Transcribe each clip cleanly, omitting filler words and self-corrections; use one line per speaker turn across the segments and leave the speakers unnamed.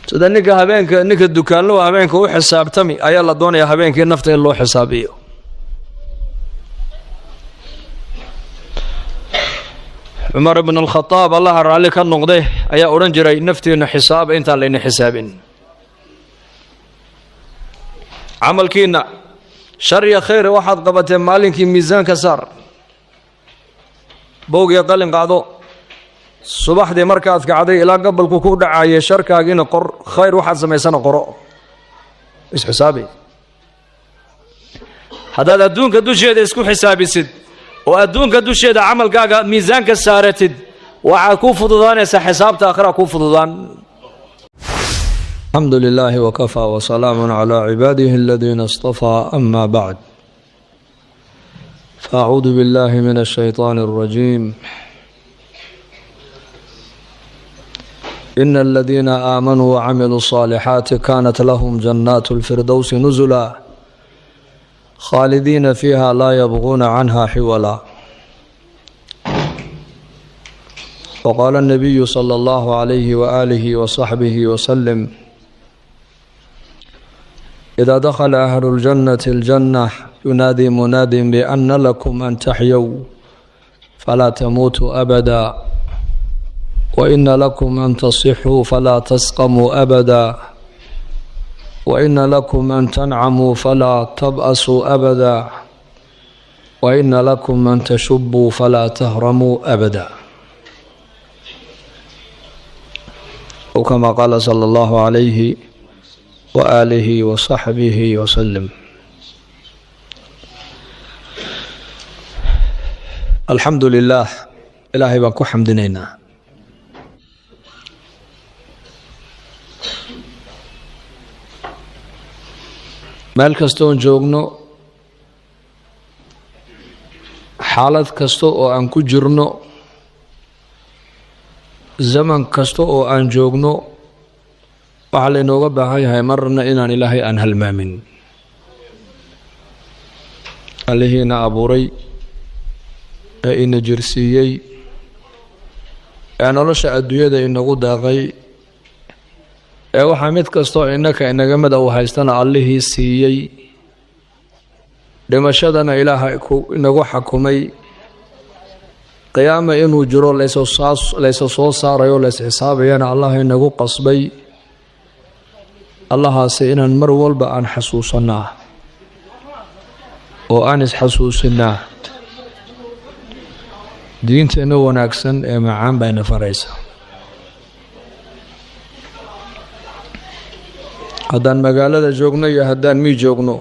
Sida ninka habeenka, ninka dukaanlow habeenka u xisaabtami ayaa la doonayaa habeenkii nafta in loo xisaabiyo. Cumar ibn alkhadaab, allaha raalli ka noqde, ayaa odhan jiray naftiina xisaaba intaan layna xisaabin. Camalkiina shar iyo khayr waxaad qabateen maalinkii miisaanka saar, boog iyo qalin qaado. Subaxdii markaad kacday ilaa gabalku ku dhacayay sharkaagiina qor, khayr waxaad samaysana qoro, isxisaabi. Haddaad adduunka dusheeda isku xisaabisid oo adduunka dusheeda camalkaaga miisaanka saaratid, waxaad kuu fududaanaysaa xisaabta aakhira kuu fududaan. Alxamdu lilaahi wakafaa wasalaamu calaa cibaadihi aladiina istafaa, ama bacd, faacuudu billahi min ashaytaani alrajiim. Ina aladiina aamanuu wacamiluu الصaalixaati kaanat lahum jannaat اlfirdowsi nusula khaalidiina fiiha laa yabquuna canha xiwala. Waqaala الnabiyu slى اllahu عalayhi waalihi wasaxbihi waslem: ida dakhala ahlu اljannati اljanna yunaadi munaadin biana lakum an taxyow falaa tamuutuu abada, waina lakum an tasixuu falaa tasqamuu abada, waina lakum an tancamuu falaa tab'asuu abada, waina lakum an tashubuu falaa tahramuu abada, ow kama qaala sala allahu calayhi waaalihi wasaxbihi wasalim. Alxamdu lilaah, ilaahay baan ku xamdinaynaa. Meel kastoon joogno, xaalad kasta oo aan ku jirno, zaman kasta oo aan joogno, waxaa laynooga baahan yahay marna inaan ilaahay aan halmaamin. Allihiina abuuray ee ina jirsiiyey ee nolosha adduunyada inagu daaqay ee waxaa mid kastoo innaka inagamida uu haystana allihii siiyey, dhimashadana ilaaha inagu xakumay, qiyaama inuu jiro laysa soo saarayo lays xisaabayana allah inagu qasbay. Allahaasi inaan mar walba aan xasuusanaa oo aan isxasuusinaa diinteenna wanaagsan ee macaan bayna faraysa. Haddaan magaalada joogno iyo haddaan mii joogno,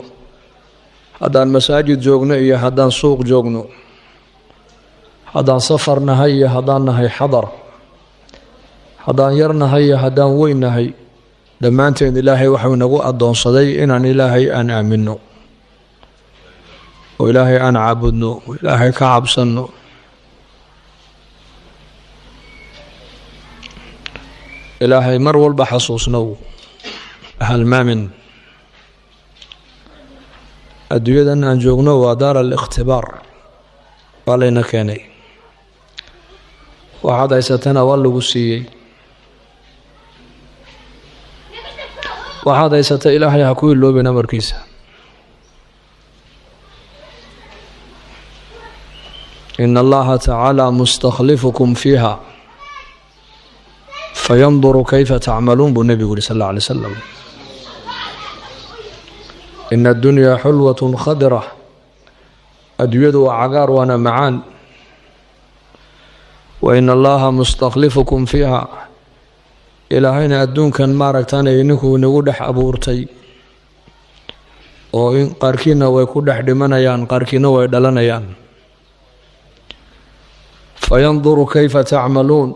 haddaan masaajid joogno iyo haddaan suuq joogno, haddaan safar nahay iyo haddaan nahay xadar, haddaan yar nahay iyo haddaan weyn nahay, dhammaanteen ilaahay waxau inagu addoonsaday inaan ilaahay aan aaminno oo ilaahay aan caabudno oo ilaahay ka cabsanno. Ilaahay mar walba xasuusnow, halmaamin. Adduunyadan aan joogno waa daar alikhtibaar, waa layna keenay. Waxaad haysatana waa lagu siiyey. Waxaad haysata ilaahay ha ku iloobin amarkiisa. Ina allaha tacaala mustakhlifukum fiiha fayanduru kayfa tacmaluun, buu nebigu yihi sal alla alay slam. Ina addunyaa xulwatun khadira, adduunyadu waa cagaar waana macaan. Wa ina allaha mustakhlifukum fiiha, ilaahayna adduunkan maaragtaan ninku inagu dhex abuurtay oo qaarkiina way ku dhex dhimanayaan, qaarkiina way dhalanayaan. Fayanduru kayfa tacmaluun,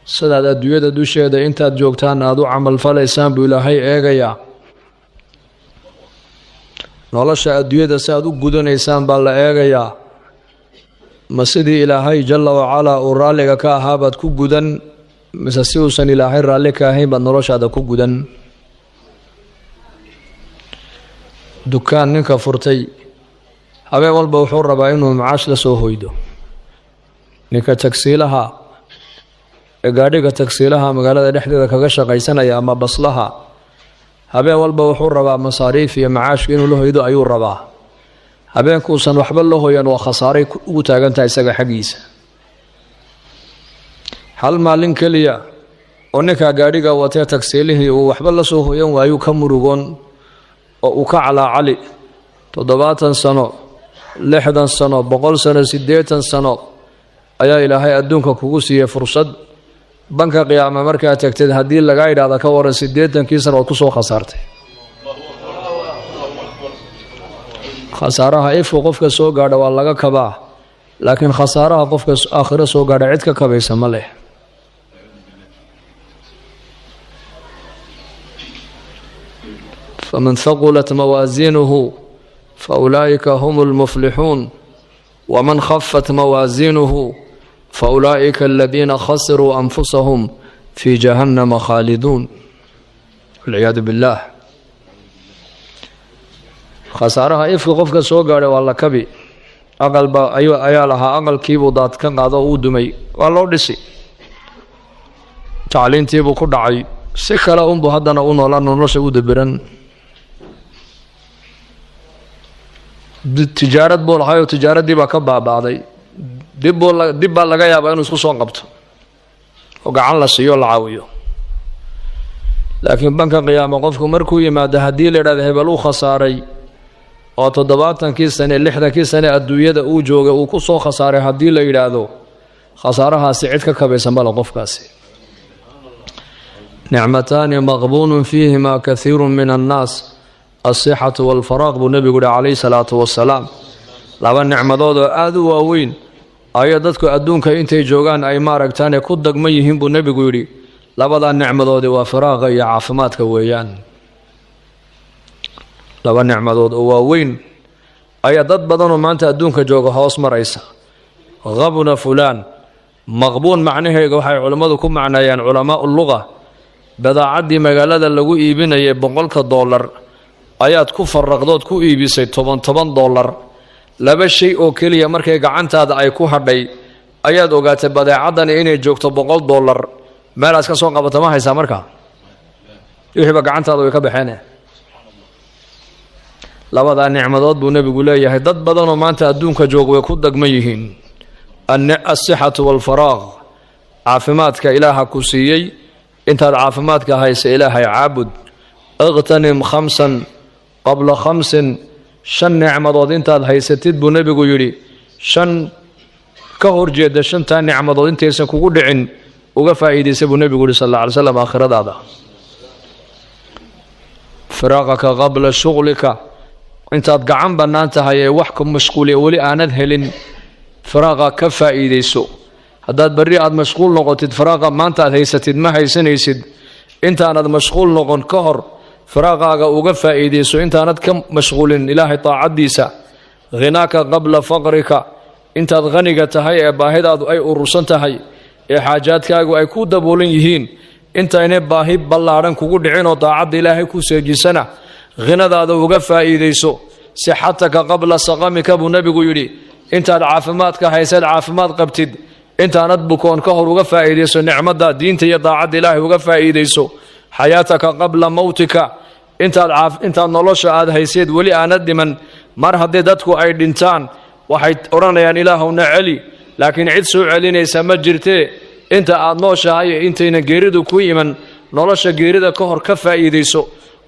sidaad adduunyada dusheeda intaad joogtaan aada u camal falaysaan buu ilaahay eegayaa. Nolosha adduunyada si aad u gudanaysaan baa la eegayaa. Ma sidii ilaahay jalla wacalaa uu raalliga ka ahaa baad ku gudan, mise si uusan ilaahay raalli ka ahayn baad noloshaada ku gudan? Dukaan ninka furtay habeen walba wuxuu rabaa inuu macaash la soo hoydo. Ninka tagsiilaha ee gaadhiga tagsiilaha magaalada dhexdeeda kaga shaqaysanaya ama baslaha, habeen walba wuxuu rabaa masaariif iyo macaashku inuu la hoydo ayuu rabaa. Habeenkuusan waxba la hoyan waa khasaaray ugu taagantahay isaga xaggiisa. Hal maalin keliya oo ninkaa gaadhiga watee tagsiilihii uu waxba la soo hoyan waayuu ka murugoon oo uu ka calaacali 70 sano, 60 sano, 100 sano, 80 sano ayaa Ilaahay adduunka kugu siiyey fursad. Banka qiyaama markaa tagteed haddii lagaa yidhahda ka waran 80kii sano ood ku soo khasaartay. Khasaaraha ifku qofka soo gaadha waa laga kabaa, laakiin khasaaraha qofka aakhiro soo gaadha cid ka kabaysa ma leh. Faman haqulat mawaasiinuhu fa ulaa'ika hum lmuflixuun, waman khafat mawaasiinuhu fa ulaa'ika aladiina khasiruu anfusahum fii jahannama khaaliduun, walciyaadu billaah. Khasaaraha ifka qofka soo gaadhay waa la kabi. Aqalba ayaa lahaa, aqalkiibuu daad ka qaado oo uu dumay, waa loo dhisi. Tacliintiibuu ku dhacay, si kale unbuu haddana u noolaan, nolosha u dabiran. Tijaarad buu lahaayoo tijaaraddii baa ka baaba'day, dib baa laga yaabaa inuu isku soo qabto oo gacan la siiyo, la caawiyo. Laakiin banka qiyaama qofku markuu yimaado haddii la yidhahdo hebel uu khasaaray oo 70kii sane, 60kii sane adduunyada uu joogay uu ku soo khasaaray, haddii la yidhaahdo khasaarahaasi cid ka kabaysa male qofkaasi. Nicmataani maqbuunun fiihimaa kathiiru min annaas, alsixatu waalfaraaq buu nebigu yihi calayhi salaatu wasalaam. Laba nicmadood oo aada u waaweyn ayaa dadku adduunka intay joogaan ay maaragtaane ku dagman yihiin buu nebigu yidhi. Labadaa nicmadoodi waa firaaqa iyo caafimaadka weeyaan. Laba nicmadood oo waaweyn ayaa dad badanoo maanta adduunka jooga hoos maraysa. Habna fulaan, maqbuun macnaheega waxay culammadu ku macneeyaan culamaau luga, badaacaddii magaalada lagu iibinayay $100 ayaad ku faraqdood ku iibisay $10 $10. Laba shay oo keliya markay gacantaada ay ku hadhay ayaad ogaatay badeecaddani inay joogto $100. Meelaas ka soo qabata ma haysaa markaa, wixiiba gacantaada way ka baxeen. Labadaa nicmadood buu nebigu leeyahay dad badanoo maanta adduunka jooga way ku dagman yihiin, alsixatu waalfaraaq. Caafimaadka Ilaaha ku siiyey, intaad caafimaadka haysa Ilaahay caabud. Iqtanim 5 qabla 5, 5 nicmadood intaad haysatid buu nebigu yidhi, 5 ka horjeeda 5taa nicmadood intaysan kugu dhicin uga faa'iidaysa buu nebigu yihi sal alla alay slam aakhiradaada. Firaaqaka qabla shuqlika, intaad gacan bannaan tahay ee wax ku mashquuliya weli aanad helin, firaaqa ka faa'iidayso. Haddaad berri aada mashquul noqotid, firaaqa maanta aad haysatid ma haysanaysid. Intaanad mashquul noqon ka hor firaaqaaga uga faa'iidayso, intaanad ka mashquulin Ilaahay taacaddiisa. Khinaaka qabla faqrika, intaad khaniga tahay ee baahidaadu ay urursan tahay ee xaajaadkaagu ay ku daboolan yihiin, intaynay baahi ballaadhan kugu dhicin oo daacadda Ilaahay ku seejisana khinadaada uga faa'iidayso. Sixataka qabla saqamika buu nebigu yidhi, intaad caafimaadka hayseed caafimaad qabtid, intaanad bukoon ka hor uga faa'iidayso nicmadda diinta iyo daacadda Ilaahay uga faa'iidayso. Xayaataka qabla mowtika, intaad nolosha aad hayseed weli aanad dhiman. Mar haddii dadku ay dhintaan waxay odhanayaan Ilaahowna celi, laakiin cid soo celinaysa ma jirtee. Inta aad nooshahay intayna geeridu ku iman, nolosha geerida ka hor ka faa'iidayso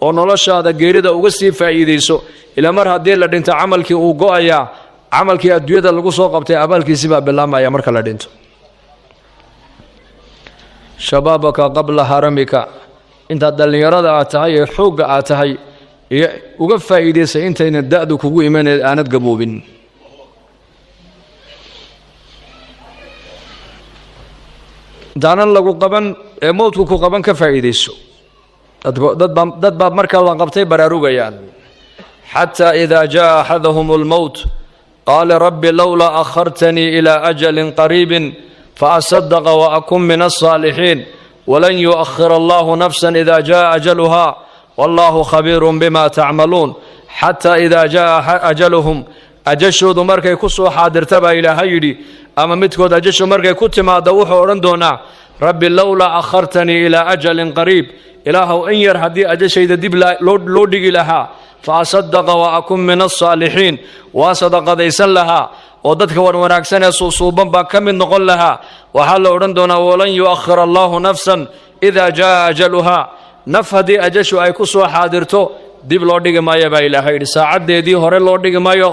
oo noloshaada geerida uga sii faa'iidayso. Ilaa mar haddii la dhinto camalkii uu go-ayaa, camalkii adduunyada lagu soo qabtay abaalkiisi baa bilaamaya marka la dhinto. Shabaabaka qabla haramika, intaad dhallinyarada aad tahay ee xoogga aad tahay iyo uga faa'iidaysay intayna da-du kugu imaneed aanad gaboobin. Intaanan lagu qaban ee mowdku ku qaban ka faa'iidayso. Dad baa marka la qabtay baraarugayaan. Xataa idaa jaa axadahum almowt qaala rabbi lowlaa akhartanii ilaa ajalin qariibin faasadaqa waakun min alsaalixiin walan yu'akhir allahu nafsan ida jaa ajaluha wallahu khabiirun bima tacmaluun. Xataa idaa jaa ajaluhum, ajashoodu markay ku soo xaadirta baa Ilaahay yidhi, ama midkood ajashu markay ku timaadda wuxuu odhan doonaa Rabbi lowlaa akhartanii ilaa ajalin qariib, ilaahow in yar haddii ajashayda dib loo dhigi lahaa, fa asadaqa wa akun min alsaalixiin, waan sadaqadaysan lahaa oo dadka wan wanaagsan ee suusuuban baan ka mid noqon lahaa. Waxaa la odhan doonaa walan yu'akhir allaahu nafsan idaa jaa ajaluhaa. Naf haddii ajashu ay ku soo xaadirto dib loo dhigi maayo baa Ilaahay yidhi. Saacaddeedii hore loo dhigi maayo,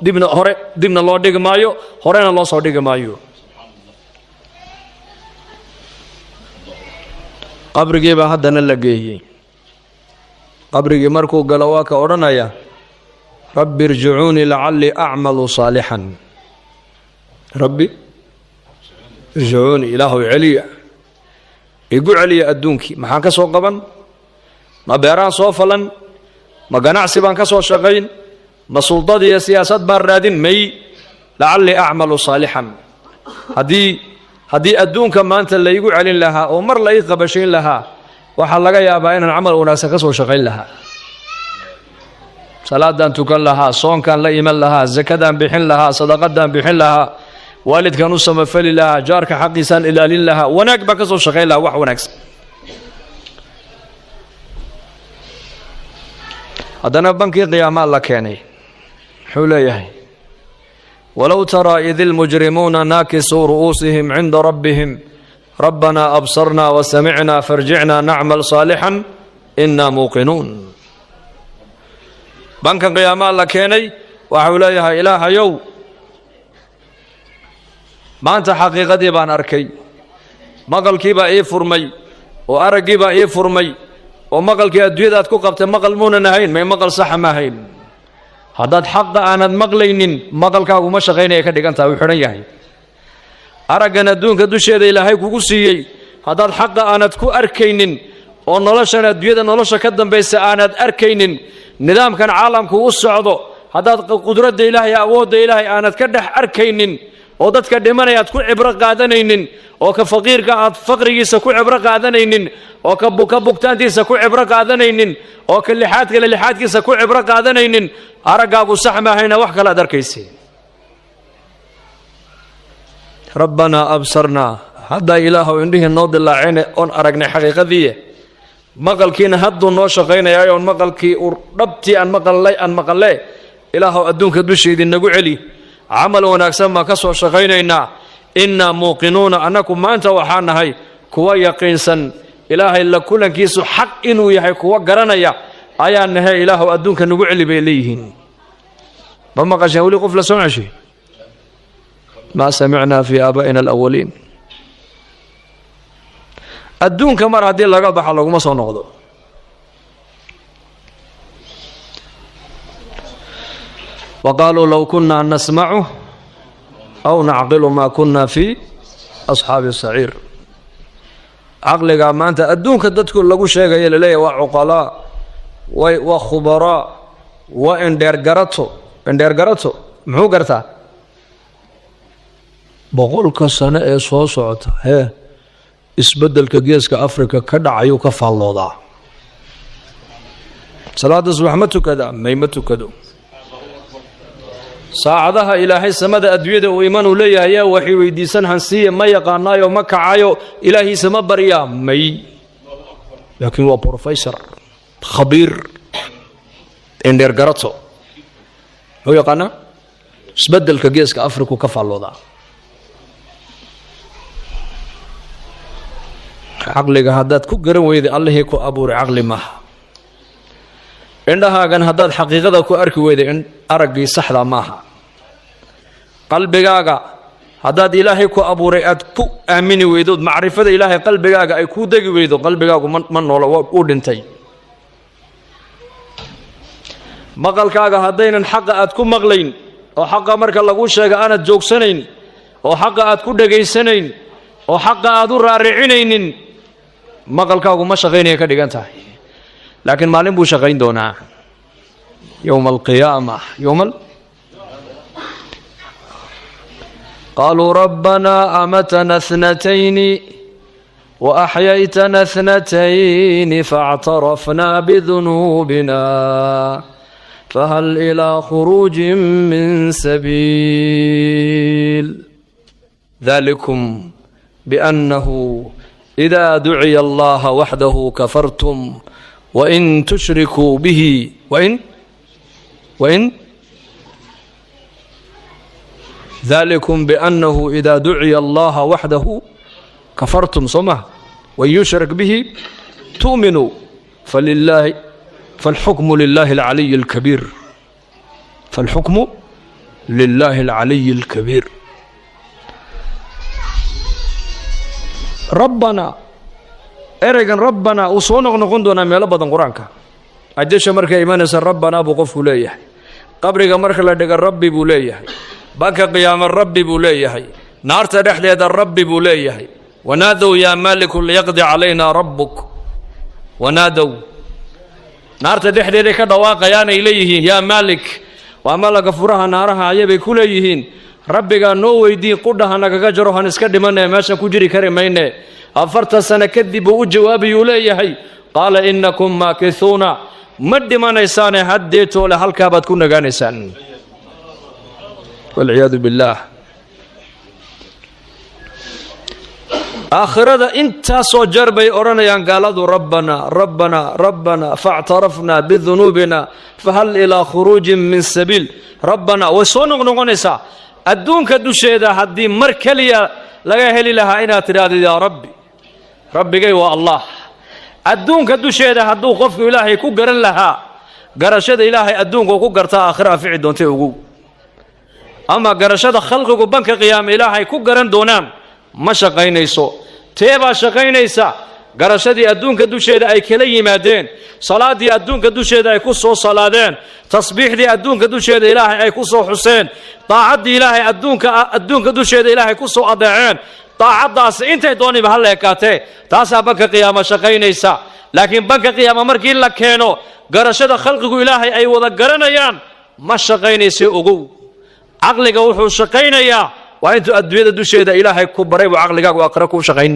dibna hore dibna loo dhigi maayo, horena loo soo dhigi maayo. Qabrigii baa haddana la geeyey. Qabrigii markuu galo waa ka odhanaya rabbi irjicuunii lacallii acmalu saalixan. Rabbi irjicuunii, ilaahow celiya, igu celiya adduunkii. Maxaan ka soo qaban? Ma beeraan soo falan? Ma ganacsi baan ka soo shaqayn? Ma suldad iyo siyaasad baan raadin? May, lacallii acmalu saalixan. Haddii adduunka maanta laygu celin lahaa oo mar la ii qabashayn lahaa, waxaa laga yaabaa inaan camal wanaagsan ka soo shaqayn lahaa, salaadaan tukan lahaa, soonkaan la iman lahaa, sakadaan bixin lahaa, sadaqadaan bixin lahaa, waalidkaan u samafali lahaa, jaarka xaqiisaan ilaalin lahaa, wanaag baan ka soo shaqayn lahaa, wax wanaagsan. Haddana bankii qiyaamaa la keenay. Muxuu leeyahay? Walow taraa id ilmujrimuuna naakisuu ru'uusihim cinda rabbihim rabbanaa absarnaa wasamicnaa farjicnaa nacmal saalixan innaa muuqinuun. Banka qiyaamaa la keenay. Waxau leeyahay ilaahayow, maanta xaqiiqadii baan arkay, maqalkii baa ii furmay oo araggii baa ii furmay, oo maqalkii adduunyada aad ku qabtay maqal muunan ahayn, may maqal saxa ma ahayn. Haddaad xaqa aanad maqlaynin, maqalkaagu ma shaqaynaya ka dhigan tahay, uu xidhan yahay. Araggan adduunka dusheeda Ilaahay kugu siiyey haddaad xaqa aanad ku arkaynin, oo noloshan adduunyada nolosha ka dambaysa aanad arkaynin, nidaamkan caalamku u socdo haddaad qudradda Ilaahay, awoodda Ilaahay aanad ka dhex arkaynin, oo dadka dhimanaya aad ku cibro qaadanaynin, oo ka faqiirka aad faqrigiisa ku cibro qaadanaynin, oo ka buka bugtaantiisa ku cibro qaadanaynin, oo ka lixaadkale lixaadkiisa ku cibro qaadanaynin, araggaagu sax maahayna wax kale aad arkaysa. Rabbanaa absarnaa, haddaa ilaahow indhihii noo dilaaceen oon aragnay xaqiiqadii, maqalkiina hadduu noo shaqaynayaa oon maqalkii uu dhabtii aan maqallay aan maqallee, ilaahow adduunka dusheedii nagu celi, camal wanaagsan baan ka soo shaqaynaynaa. Innaa muuqinuuna, annaku maanta waxaa nahay kuwa yaqiinsan Ilaahay la kulankiisu xaq inuu yahay, kuwa garanaya ayaa nahay, ilaahow adduunka nagu celi bay leeyihiin. Ma maqasheen weli qof la soo ceshay? Maa samicnaa fii aabaa'ina alawaliin. Adduunka mar haddii laga baxa laguma soo noqdo. Wa qaaluu low kunnaa nasmacu aw nacqilu maa kunna fii asxaabi saciir. Caqligaa maanta adduunka dadku lagu sheegaya laleeyahy waa cuqalaa, waa khubaraa, waa indheergarato. Indheergarato muxuu gartaa? 100ka sano ee soo socota hee isbeddelka geeska Afrika ka dhacayuu ka faalloodaa. Salaada subax ma tukada? May, ma tukado. Saacadaha Ilaahay samada adduunyada uu imanuu leeyahay yaa waxay weydiisan hansiiya ma yaqaanaayo, ma kacayo, ilaahiisa ma baryaa? May, laakiin waa professor khabiir indheer garato. Muxuu yaqaanaa? Isbeddelka geeska Afriku ka faalloodaa. Caqliga haddaad ku garan weyday allihii ku abuuray caqli maaha. Indhahaagan haddaad xaqiiqada ku arki weyday araggii saxda maaha. Qalbigaaga haddaad Ilaahay ku abuuray aad ku aamini weydood macrifada Ilaahay qalbigaaga ay kuu degi weydo, qalbigaagu ma noola, waa uu dhintay. Maqalkaaga haddaynan xaqa aad ku maqlayn, oo xaqa marka laguu sheega aanad joogsanayn, oo xaqa aad ku dhegaysanayn, oo xaqa aad u raaricinaynin, maqalkaagu ma shaqaynaya ka dhigan tahay. Laakiin maalin buu shaqayn doonaa, yowma alqiyaama. Yowma qaaluu rabbanaa amatana thnatayni waaxyaytana thnatayni faاctarafnaa bidunuubina fahal ilaa khuruujin min sabiil. Dalikum biannahu Idaa duciya Allaha waxdahu kafartum wain tushrikuu bihi wain dalikum biannahu idaa duciya Allaha waxdahu kafartum, soo maha? Wain yushrak bihi tu'minuu, falilaahi falxukmu lilahi alcaliyi alkabiir, falxukmu lilahi alcaliyi alkabiir. Rabbanaa, ereygan rabbanaa uu soo noqnoqon doonaa meelo badan Qur-aanka. Ajasha markay imanaysa rabbanaa buu qofku leeyahay, qabriga marka la dhiga rabbi buu leeyahay, banka qiyaamo rabbi buu leeyahay, naarta dhexdeeda rabbi buu leeyahay. Wanaadow yaa maaliku liyaqdi calayna rabbuk, wanaadow naarta dhexdeeday ka dhawaaqayaanay leeyihiin yaa maalik, waa malaga furaha naaraha ayabay ku leeyihiin, rabbigaa noo weydiin qudhaha nagaga jaro, han iska dhimanee, meeshan ku jiri kari mayne. 40 sano kadib buu u jawaabayuu leeyahay, qaala innakum maakithuuna, ma dhimanaysaane haddeetoole halkaabaad ku nagaanaysaan, walciyaadu billaah. Aakhirada intaasoo jeer bay odhanayaan gaaladu rabbanaa rabbanaa rabbanaa faاctarafnaa bidunuubina fahal ilaa khuruujin min sabiil. Rabbanaa way soo noqnoqonaysaa. Adduunka dusheeda haddii mar keliya laga heli lahaa inaad tidhaahdid yaa rabbi, rabbigay waa Allah, adduunka dusheeda hadduu qofku Ilaahay ku garan lahaa, garashada Ilaahay adduunka ku gartaa aakhira anfici doontay ogow. Ama garashada khalqigu banka qiyaama Ilaahay ku garan doonaan ma shaqaynayso. Tee baa shaqaynaysa? Garashadii adduunka dusheeda ay kala yimaadeen, salaaddii adduunka dusheeda ay ku soo salaadeen, tasbiixdii adduunka dusheeda Ilaahay ay ku soo xuseen, daacaddii Ilaahay adduunka dusheeda Ilaahay ku soo adeeceen, daacaddaasi intay dooniba ha la ekaatee, taasaa banka qiyaama shaqaynaysa. Laakiin banka qiyaama markii la keeno, garashada khalqigu Ilaahay ay wada garanayaan ma shaqaynaysa ogow. Caqliga wuxuu shaqaynayaa waa intuu adduunyada dusheeda Ilaahay ku baray buu caqligaagu aakhira kuu shaqayn.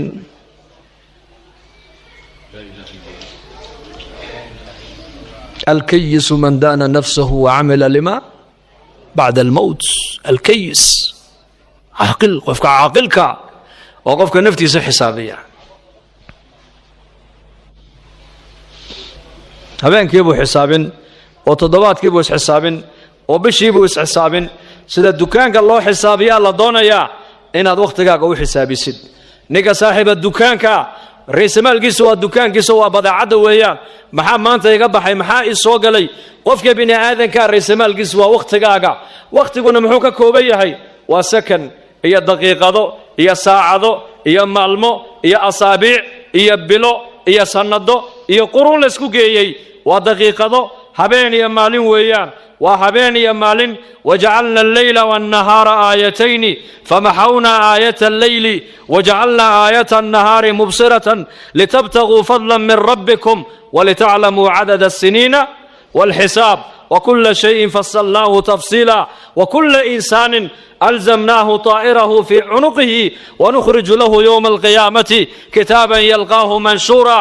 Alkayisu man daana nafsahu wacamila lima bacda almowt. Alkayis caaqil, qofka caaqilka waa qofka naftiisa xisaabiya. Habeenkiibuu xisaabin, oo toddobaadkiibuu isxisaabin, oo bishiibuu isxisaabin. Sida dukaanka loo xisaabiyaa la doonayaa inaad wakhtigaaga u xisaabisid. Ninka saaxiiba dukaanka raysamaalkiisa waa dukaankiisa, waa badeecadda weeyaan. Maxaa maanta iga baxay, maxaa ii soo galay? Qofka bini aadanka raysamaalkiisa waa wakhtigaaga. Wakhtiguna muxuu ka kooban yahay? Waa sakan iyo daqiiqado iyo saacado iyo maalmo iyo asaabiic iyo bilo iyo sannado iyo quruun laysku geeyey. Waa daqiiqado, habeen iyo maalin weeyaan, waa habeen iyo maalin. Wajacalna alleyla waannahaara aayatayni famaxawnaa aayata alleyli wajacalnaa aayata annahaari mubsiratan litabtaguu fadlan min rabbikum walitaclamuu cadada asiniina walxisaab wakula shayin fasalnaahu tafsiila wakula insaanin alzamnaahu طaa'irahu fii cunuqihi wanukhriju lahu yowma alqiyaamati kitaaban yalqaahu manshuura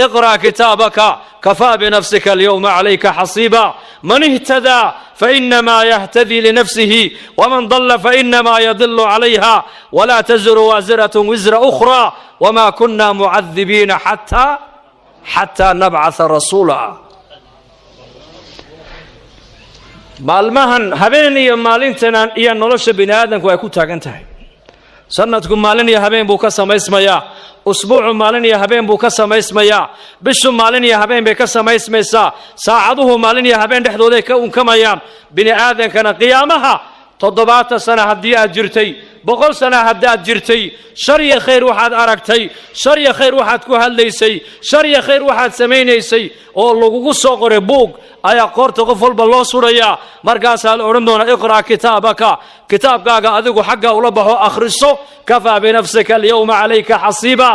اقرأ كتابك كفى بنفسك اليوم عليك حصيبا من اهتدى فإنما يهتدي لنفسه ومن ضل فإنما يضل عليها ولا تزر وازرة وزر أخرى وما كنا معذبين حتى نبعث رسولا. Maalmahan habeen iyo maalintan iyo nolosha bini aadamku ay ku taagan tahay. Sanadku maalin iyo habeen buu ka samaysmayaa, usbuucu maalin iyo habeen buu ka samaysmayaa, bishu maalin iyo habeen bay ka samaysmaysaa, saacaduhu maalin iyo habeen dhexdooday ka unkamayaan. Bini aadankana qiyaamaha 70 sana haddii aad jirtay, 100 sana haddaad jirtay, shar iyo khayr waxaad aragtay, shar iyo khayr waxaad ku hadlaysay, shar iyo khayr waxaad samaynaysay oo lagugu soo qoray buug ayaa qoorta qof walba loo surayaa. Markaasaa la odhan doonaa iqra' kitaabaka, kitaabkaaga adigu xagga ula baxo akhriso, kafaa binafsika alyawma calayka xasiiba.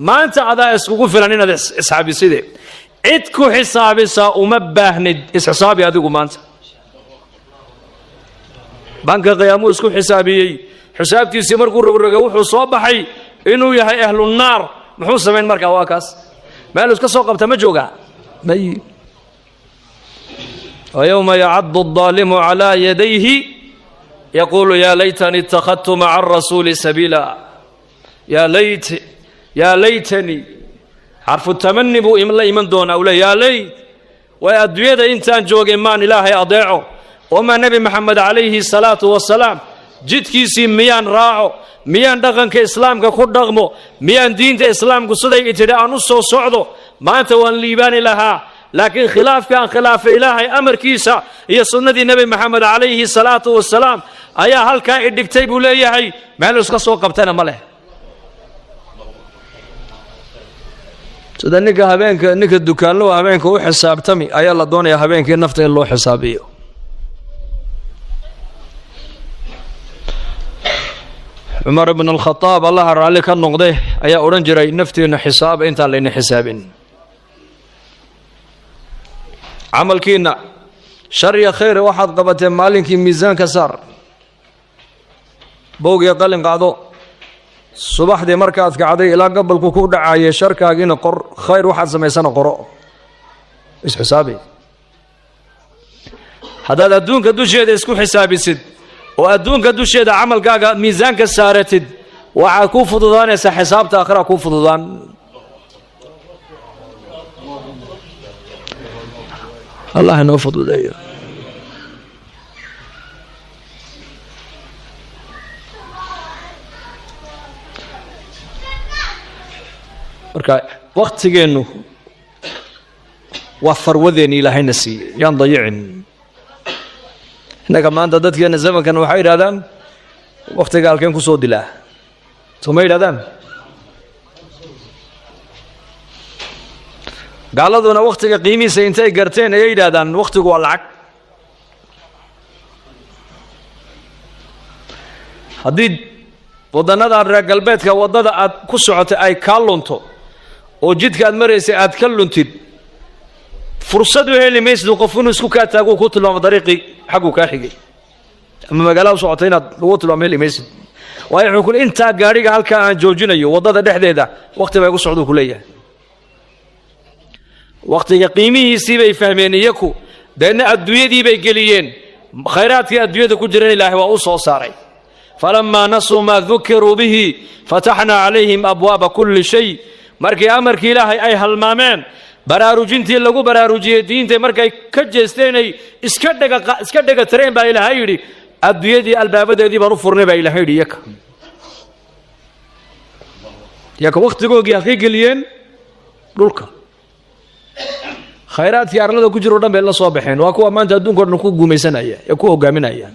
Maanta adaa iskugu filan inaad isxaabiside, cid ku xisaabisaa uma baahnid, isxisaabi adigu maanta. Banka qiyaamuu isku xisaabiyey, xisaabtiisii markuu rogrogay wuxuu soo baxay inuu yahay ahlunaar. Muxuu samayn markaa? Waa kaas meel iska soo qabta ma joogaa may. Wayowma yacadu aldaalimu calaa yadayhi yaquulu yaa laytani ittakhadtu maca arasuuli sabiila, yaa layt Yaa laytanii, xarfu tamani buu la iman doonaa. Uu le yaa layt, way adduunyada intaan joogay maan Ilaahay adeeco, oo maa Nebi Maxamed calayhi salaatu wasalaam jidkiisii miyaan raaco, miyaan dhaqanka islaamka ku dhaqmo, miyaan diinta islaamku siday itidhi aan u soo socdo, maanta waan liibaani lahaa. Laakiin khilaafka aan khilaafay Ilaahay amarkiisa iyo sunnadii Nebi Maxamed calayhi salaatu wasalaam ayaa halkaa idhigtay, buu leeyahay. Meel iska soo qabtana ma leh. Sida ninka habeenka, ninka dukaanlow habeenka u xisaabtami ayaa la doonayaa habeenkii nafta in loo xisaabiyo. Cumar ibn Alkhadaab, Allaha raalli ka noqde, ayaa odhan jiray: naftiinna xisaaba intaan layna xisaabin. Camalkiinna shar iyo khayr waxaad qabateen maalinkii miisaanka saar, boog iyo qalin qaado. Subaxdii markaad kacday ilaa gabalku ku dhacayay, sharkaagiina qor, khayr waxaad samaysana qoro, isxisaabi. Haddaad adduunka dusheeda isku xisaabisid oo adduunka dusheeda camalkaaga miisaanka saaratid, waxaad kuu fududaanaysaa xisaabta aakhira kuu fududaan. Allah inoo fududeeyo. Marka waktigeennu waa farwadeenni Ilaahayna siiyey, yaan dayicin. Innaga maanta dadkeena zamankan waxay yidhahdaan: waktiga halkeen ku soo dilaa? Soo ma yidhahdaan? Gaaladuna waktiga qiimihiisa intay garteen ayay yidhahdaan waktigu waa lacag. Haddii waddannada reer galbeedka waddada aad ku socotay ay kaa lunto oo jidka aad maraysay aad ka luntid, fursad u heli maysid qof inuu isku kaa taago ku tilmaamo dariiqii xagguu kaa xigay ama magaalada u socotay inaad lagu tilmaamo heli maysid. Waayo, wuxuu ku intaa gaadhiga halkaa aan joojinayo waddada dhexdeeda waqti baa igu socduu ku leeyahay. Wakhtiga qiimihiisii bay fahmeen iyaku, deedna adduunyadii bay geliyeen. Khayraadkii adduunyada ku jiran Ilaahay waa u soo saaray. Falamaa nasuu maa dukiruu bihi fataxnaa calayhim abwaaba kulli shay. Markii amarkii Ilaahay ay halmaameen, baraarujintii lagu baraarujiyey diintay markay ka jeesteenay iska dhega tireen, baa Ilaahay yidhi: adduunyadii albaabadeedii baan u furnay, baa Ilaahay yidhi. Yaka wakhtigoogii halkay geliyeen? Dhulka. Khayraadkii arlada ku jiro o dhan bay la soo baxeen. Waa kuwa maanta adduunka o dhan ku guumaysanaya ee ku hogaaminaya.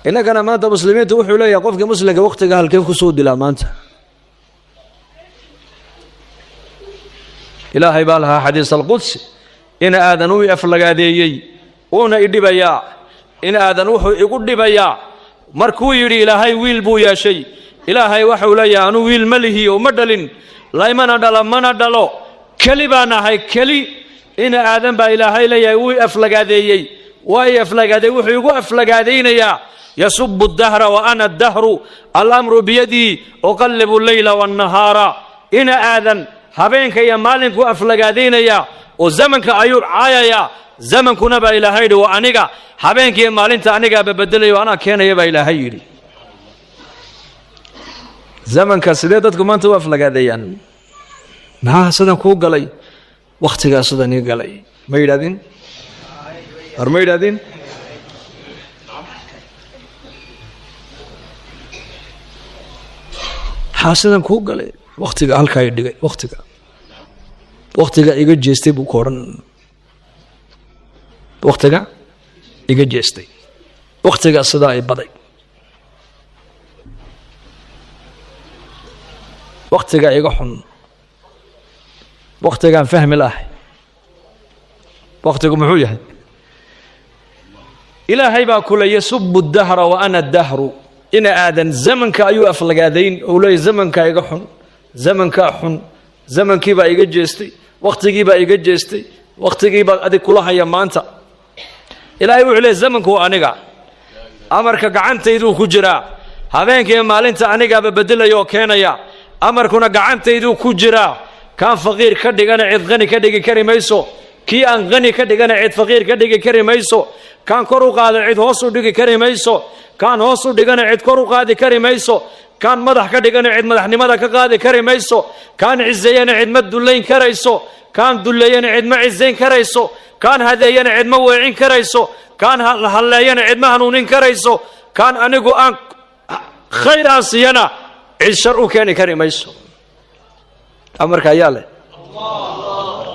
Innagana maanta muslimiinta wuxuu leeyahay qofkii muslimka: wakhtiga halkeen kusoo dilaa maanta? Ilaahay baa lahaa xadiis alqudsi: ina aadan uu aflagaadeeyey, uuna idhibayaa. In aadan wuxuu igu dhibayaa markuu yidhi Ilaahay wiil buu yeeshay. Ilaahay waxau leeyahay: anuu wiil ma lihiyo, ma dhalin, laymana dhalo, mana dhalo, keli baan ahay, keli. Ina aadan baa Ilaahay leeyahay wuu aflagaadeeyey, waa i aflagaadeey. Wuxuu igu aflagaadaynayaa: yasubu dahra wa ana dahru, alamru biyadii, uqallibu leyla waannahaara. Ina aadan habeenka iyo maalinkuu aflagaadaynayaa oo zamanka ayuu caayayaa. Zamankuna, baa Ilaahay yidhi, waa aniga. Habeenkiiyo maalinta anigaaba bedelayo, anaa keenaya, baa Ilaahay yidhi. Zamanka sidee dadku maanta u aflagaadeeyaan? Maxaa sidan kuu galay? Wakhtigaa sidan ii galay, ma yidhahdin? War, ma yidhahdin? Maxaa sidan kuu galay? Wakhtiga halkaa i dhigay, wakhtiga iga jeestay, buu ku odhan. Wakhtiga iga jeestay, wakhtiga sidaa i baday, wakhtiga iga xun, wakhtigaan fahmi lahay. Wakhtigu muxuu yahay? Ilaahay baa kule: yasubu dahra wa ana dahru. Ina aadan zamanka ayuu aflagaadayn ou leeyay zamankaa iga xun, zamankaa xun, zamankiibaa iga jeestay, wakhtigiibaa iga jeestay, wakhtigiibaa adig kula haya maanta. Ilaahay wuxuu leeyay: zamanku waa aniga, amarka gacantayduu ku jiraa. Habeenkiiyo maalinta anigaaba beddelaya oo keenaya, amarkuna gacantayduu ku jiraa. Kaan faqiir ka dhigana cid qani ka dhigi kari mayso, kii aan qani ka dhigana cid faqiir ka dhigi kari mayso. Kaan kor u qaada cid hoos u dhigi kari mayso, kaan hoos u dhigana cid kor u qaadi kari mayso. Kaan madax ka dhigana cid madaxnimada ka qaadi kari mayso. Kaan ciseeyana cid ma dullayn karayso. Kaan dulleeyana cid ma cisayn karayso. Kaan hadeeyana cid ma weecin karayso. Kaan halleeyana cid ma hanuunin karayso. Kaan anigu aan khayr aan siiyana cid shar u keeni kari mayso. Amarka ayaa leh,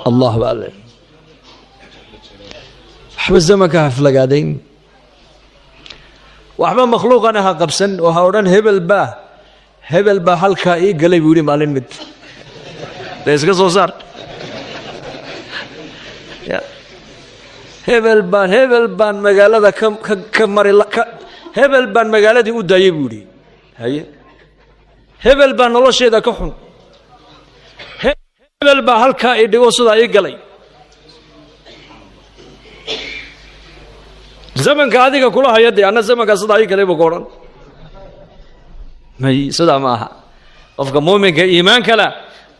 Allah baa leh. Waxba zamanka ha flagaadayn, waxba makhluuqana ha qabsan oo ha odhan hebel baa, hebel baa halkaa ii galay buu yidhi maalin mid dee iska soo saar. Hebel baan, hebel baan magaalada ka mari ka, hebel baan magaaladii u daayay buu yidhi. Haye, hebel baa nolosheeda ka xun, hebel baa halkaa ii dhigo sidaa ii galay. Zamanka adiga kula haya dee anna zamankaa sidaa ii galay buu ka odhan. May, sidaa ma aha. Qofka muuminka iimaanka leh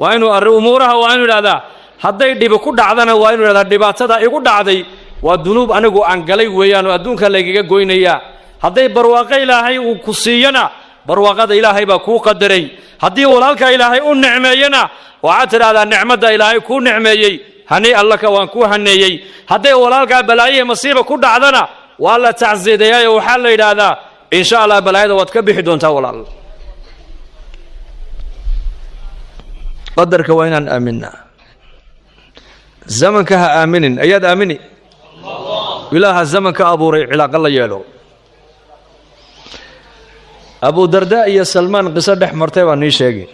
waa inuu arri umuuraha waa inuu idhahdaa hadday dhibi ku dhacdana waa inuu idhahdaa dhibaatada igu dhacday waa dunuub anigu aan galay weeyaan oo adduunka laygaga goynayaa. Hadday barwaaqo Ilaahay uu ku siiyana barwaaqada Ilaahay baa kuu qadaray. Haddii walaalka Ilaahay u nicmeeyana waxaad tidhahdaa nicmadda Ilaahay kuu nicmeeyey hani allaka waan kuu haneeyey. Hadday walaalkaa balaayihi masiiba ku dhacdana waa la tacsiidayaa oo waxaa la yidhaahdaa insha Allah balaayada waad ka bixi doontaa walaal. Qadarka waa inaan aaminaa. Zamanka ha aaminin, ayaad aamini? Ilaaha zamanka abuuray cilaaqo la yeelo. Abu Darda iyo Salmaan qiso dhex martay baa nii sheegi.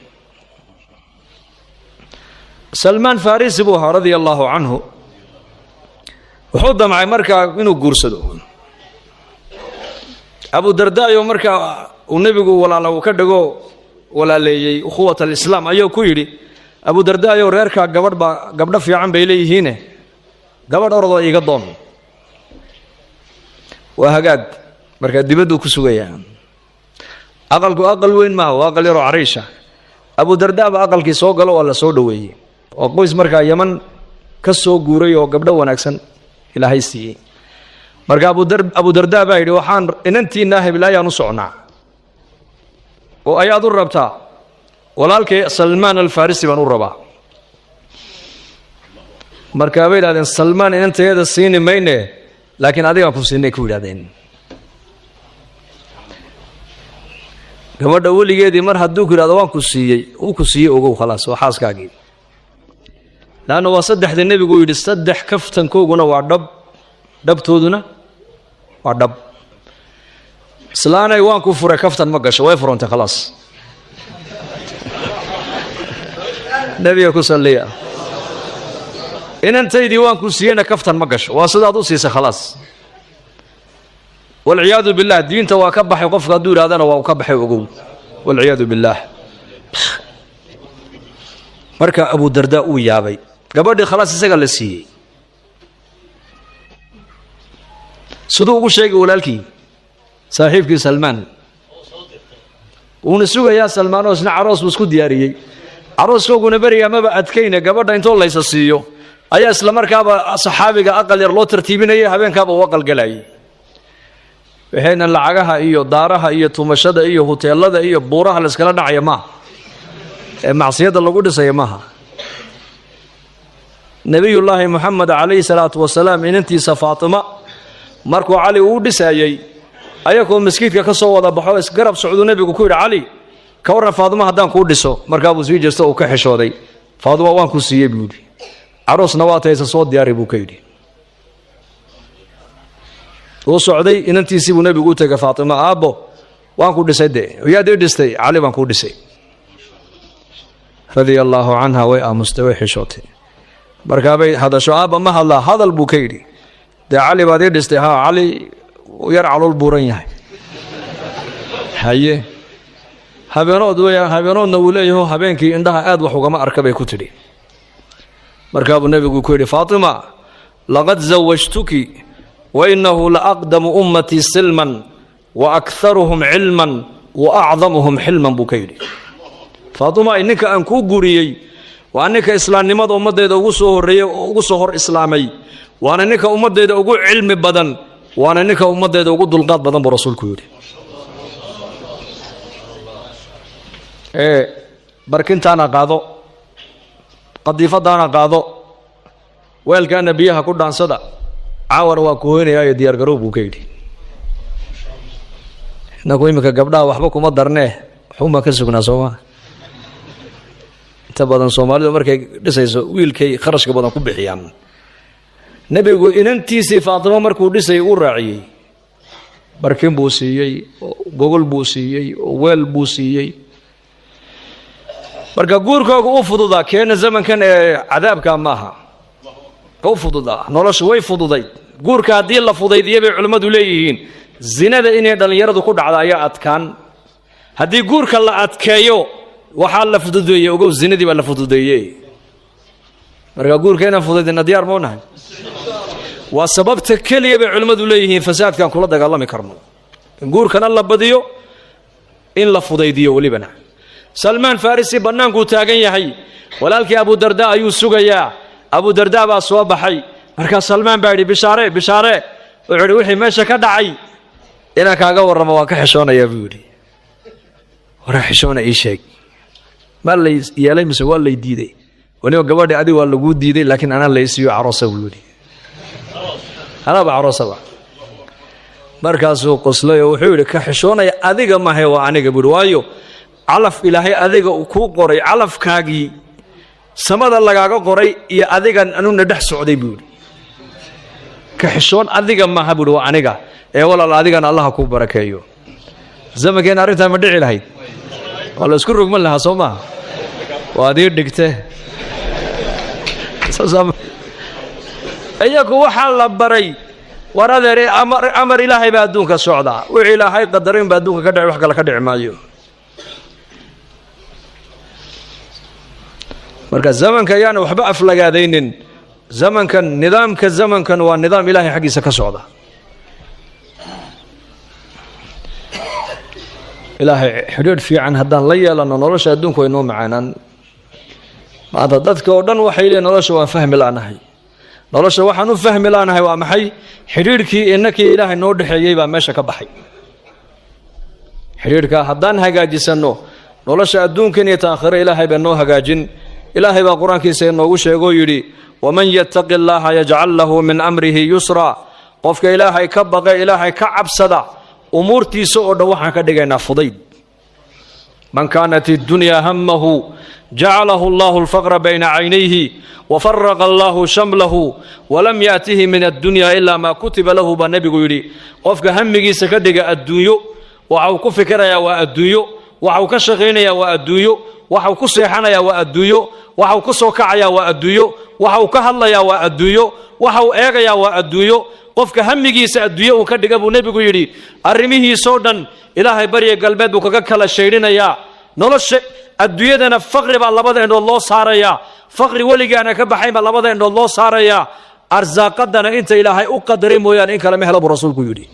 Salmaan Farisi buu ahaa radia allaahu canhu. Wuxuu damcay markaa inuu guursado. Abu Darda iyo markaa uu nebigu walaala uu ka dhigo walaaleeyey ukhuwat alislaam ayuu ku yidhi Abu Darda ayow reerkaa gabadh baa, gabdho fiican bay leeyihiine, gabadh orodoo iiga doon. Waa hagaag. Markaa dibadduu ku sugayaa. Aqalku aqal weyn maaha, waa aqal yaroo cariisha. Abu Darda baa aqalkii soo galo, waa la soo dhoweeyey. Oo qoys markaa Yaman ka soo guuray oo gabdho wanaagsan Ilaahay siiyey. Marka Abu Darda baa yidhi waxaan inantiinaa heblaayaan u socnaa oo ayaad u rabtaa? Walaalkay Salmaan Alfarisi baan u rabaa. Markaa bay yidhahdeen Salmaan inantayada siini mayne, laakiin adigaan ku siinay ku yidhahdeen. Gabadha weligeedii mar hadduu ku yidhahdo waan ku siiyey, uu ku siiyey ogow, khalaas waa xaaskaagii. Laanna waa saddexda nebigu yidhi saddex kaftankooguna waa dhab, dhabtooduna waa dhab. Islaanay waan ku furay kaftan ma gasho, way furantay khalaas. Nebiga ku salliya. Inantaydii waan ku siiyeyna kaftan ma gasho, waa sidaad u siisay khalaas. Walciyaadu billah, diinta waa ka baxay qofka hadduu yidhahdana waa uu ka baxay ogow, walciyaadu billaah. Marka Abu Darda uu yaabay, gabadhii khalaas isaga la siiyey. Siduu ugu sheegay walaalkii saaxiibkii Salmaan, wuuna sugayaa Salmaan oo isna caroos buu isku diyaariyey. Carooskooguna berigaa maba adkayne, gabadha intoo laysa siiyo ayaa isla markaaba saxaabiga aqal yar loo tartiibinayay, habeenkaaba uu aqal galayay. Waxayna lacagaha iyo daaraha iyo tumashada iyo huteelada iyo buuraha layskala dhacaya maaha, ee macsiyadda lagu dhisaya maaha. Nebiyullaahi Moxamed calayhi salaatu wasalaam inantiisa Faatima markuu Cali uu dhisaayey, ayagoo maskiidka ka soo wada baxo isgarab socduu nebigu ku yidhi Cali, ka warran Faaduma haddaan kuu dhiso? Markaa buu sii jeesto uu ka xishooday. Faaduma waan ku siiyey buu yidhi, caroosna waa tahaysa soo diyaari buu ka yidhi. Uu socday, inantiisii buu nebigu u tegay Faatima. Aabbo waan ku dhisay dee. Yaad ii dhistay? Cali baan kuu dhisay. Radia allaahu canha way aamustay, way xishootay. Markaabay hadasho, aabba ma hadlaa? Hadal buu ka yidhi. Dee Cali baad ii dhistay? Haa, Cali yar calool buuran yahay. Haye, habeenood weeyaan, habeenoodna wuu leeyaho habeenkii indhaha aad wax ugama arka bay ku tidhi. Markaabuu nebigu ku yidhi Faatima, laqad zawajtuki wa innahu la aqdamu ummatii silman wa akharuhum cilman wa acdamuhum xilman buu ka yidhi. Faatima, ninka aan kuu guuriyey waa ninka islaamnimada ummaddeeda ugu soo horreeyey oo ugu soo hor islaamay, waana ninka ummaddeeda ugu cilmi badan, waana ninka ummaddeeda ugu dulqaad badan buu rasuulku yidhi. Ee barkintaana qaado, qadiifadaana qaado, weelkaana biyaha ku dhaansada, caawana waa ku hoynayaayo diyaargarow buu ka yidhi. Innaku iminka gabdhaha waxba kuma darnee, waxuunbaan ka sugnaa soomaa. Inta badan soomaalidu markay dhisayso wiilkay kharashka badan ku bixiyaan. Nebigu inantiisii Faatimo markuu dhisayay uu raaciyey, barkin buu siiyey, oo gogol buu siiyey, oo weel buu siiyey. Marka guurkooga u fududaa keena zamankan ee cadaabka maaha, u fududaa, noloshu way fududayd. Guurka haddii la fudaydiya bay culimmadu leeyihiin, zinada inay dhallinyaradu ku dhacda ayaa adkaan. Haddii guurka la adkeeyo waxaa la fududeeyey, ogow, zinadii baa la fududeeyey. Marka guurka inaan fudaydina diyaar mau nahay? Waa sababta keliya bay culimmadu leeyihiin fasaadkaan kula dagaalami karno, in guurkana la badiyo, in la fudaydiyo welibana. Salmaan Farisi bannaankuu taagan yahay, walaalkii Abudarda ayuu sugayaa. Abudarda baa soo baxay. Markaa Salmaan baa yidhi, bishaare, bishaare. Wuxuu yidhi, wixii meesha ka dhacay inaan kaaga warramo waan ka xishoonayaa buu yidhi. Waraa xishoona, ii sheeg, maa lay yeelay mise waa lay diiday? Weliba gabadhi adig waa laguu diiday, laakiin anaa laysiiyo caroosa buu yidhi, anaaba caroosaba. Markaasuu qoslay oo wuxuu yidhi, ka xishoonaya adiga mahe, waa aniga buu yidhi. Waayo, calaf Ilaahay adiga kuu qoray, calafkaagii samada lagaaga qoray iyo adigan anuna dhex socday buu yidhi. Ka xishoon adiga maaha buu yidhi, waa aniga. Ee walaal, adigana Allaha kuu barakeeyo. Zamankeena arrintaa ma dhici lahayd? Waa la isku rogman lahaa, soo maaha? Waa adii dhigte. Iyagu waxaa la baray, war adeer, amar Ilaahay baa adduunka socdaa, wixii Ilaahay qadaray unbaa adduunka ka dhici, wax kale ka dhici maayo. Marka zamanka ayaana waxba aflagaadaynin. Zamankan, nidaamka zamankan waa nidaam Ilaahay xaggiisa ka socda. Ilaahay xidhiidh fiican haddaan la yeelano, nolosha adduunku way noo macaanaan. Maanta dadka oo dhan waxay leeyiin nolosha waan fahmi la'nahay. Nolosha waxaan u fahmi la'nahay waa maxay? Xidhiidhkii innakii Ilaahay noo dhexeeyey baa meesha ka baxay. Xidhiidhkaa haddaan hagaajisanno, nolosha adduunkan iyo taakhiro Ilaahay baa noo hagaajin. Ilaahay baa qur-aankiisa inoogu sheegoo yidhi, waman yattaqi allaaha yajcal lahu min amrihi yusra. Qofka Ilaahay ka baqa, Ilaahay ka cabsada, umuurtiisa oo dhan waxaan ka dhigaynaa fudayd. Man kaanat iddunyaa hamahu jacalahu allahu alfaqra bayna caynayhi wafaraqa allahu shamlahu walam yaatihi min addunya ilaa maa kutiba lahu, baa nebigu yidhi. Qofka hamigiisa ka dhiga adduunyo, waxa uu ku fikirayaa waa adduunyo, waxa uu ka shaqaynayaa waa adduunyo, waxa uu ku seexanayaa waa adduunyo, waxa uu ku soo kacayaa waa adduunyo, waxa uu ka hadlayaa waa adduunyo, waxa uu eegayaa waa adduunyo. Qofka hamigiisa adduunyo uu ka dhiga, buu nebigu yidhi, arrimihiisoo dhan Ilaahay barya galbeed buu kaga kala shaydhinayaa. Nolosha adduunyadana faqri baa labada indhood loo saarayaa, faqri weligaana ka baxayn baa labada indhood loo saarayaa. Arsaaqadana inta Ilaahay u qadaray mooyaane in kale ma helo, buu rasuulku yidhi.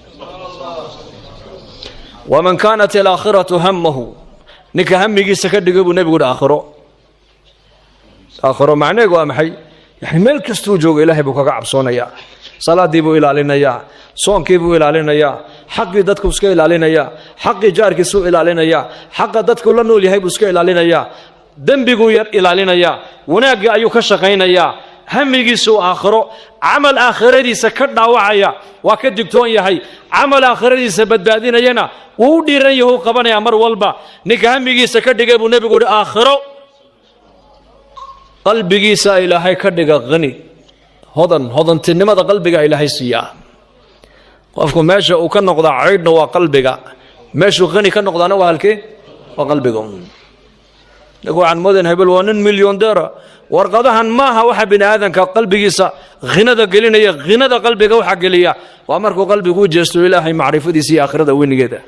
Waman kaanat alaakhiratu hamahu, ninka hamigiisa ka dhiga, buu nebigu yidhi, aakhiro. Aakhiro macnaheegu waa maxay? Yani meel kastuu joogo Ilaahay buu kaga cabsoonayaa, salaaddii buu ilaalinayaa, soonkii buu ilaalinayaa, xaqii dadku iska ilaalinayaa, xaqii jaarkiisuu ilaalinayaa, xaqa dadku la nool yahay buu iska ilaalinayaa, dembiguu yar ilaalinayaa, wanaaggii ayuu ka shaqaynayaa. Hamigiisuu aakhiro, camal aakhiradiisa ka dhaawacaya waa ka digtoon yahay, camal aakhiradiisa badbaadinayana wuu u dhiiran yahu qabanayaa mar walba. Ninka hamigiisa ka dhigay, buu nebigu yidhi, aakhiro, qalbigiisa Ilaahay ka dhiga qani, hodan. Hodantinimada qalbiga Ilaahay siiyaa. Qofku meesha uu ka noqdaa caydhna waa qalbiga, meeshuu qani ka noqdaana waa halkee? Waa qalbiga. Ninku waxaan moodayn hebel waa nin milyondeera. Warqadahan maaha waxa bini aadanka qalbigiisa ghinada gelinaya. Ghinada qalbiga waxaa geliya waa markuu qalbigu u jeesto Ilaahay macrifadiisa iyo aakhirada weynigeeda.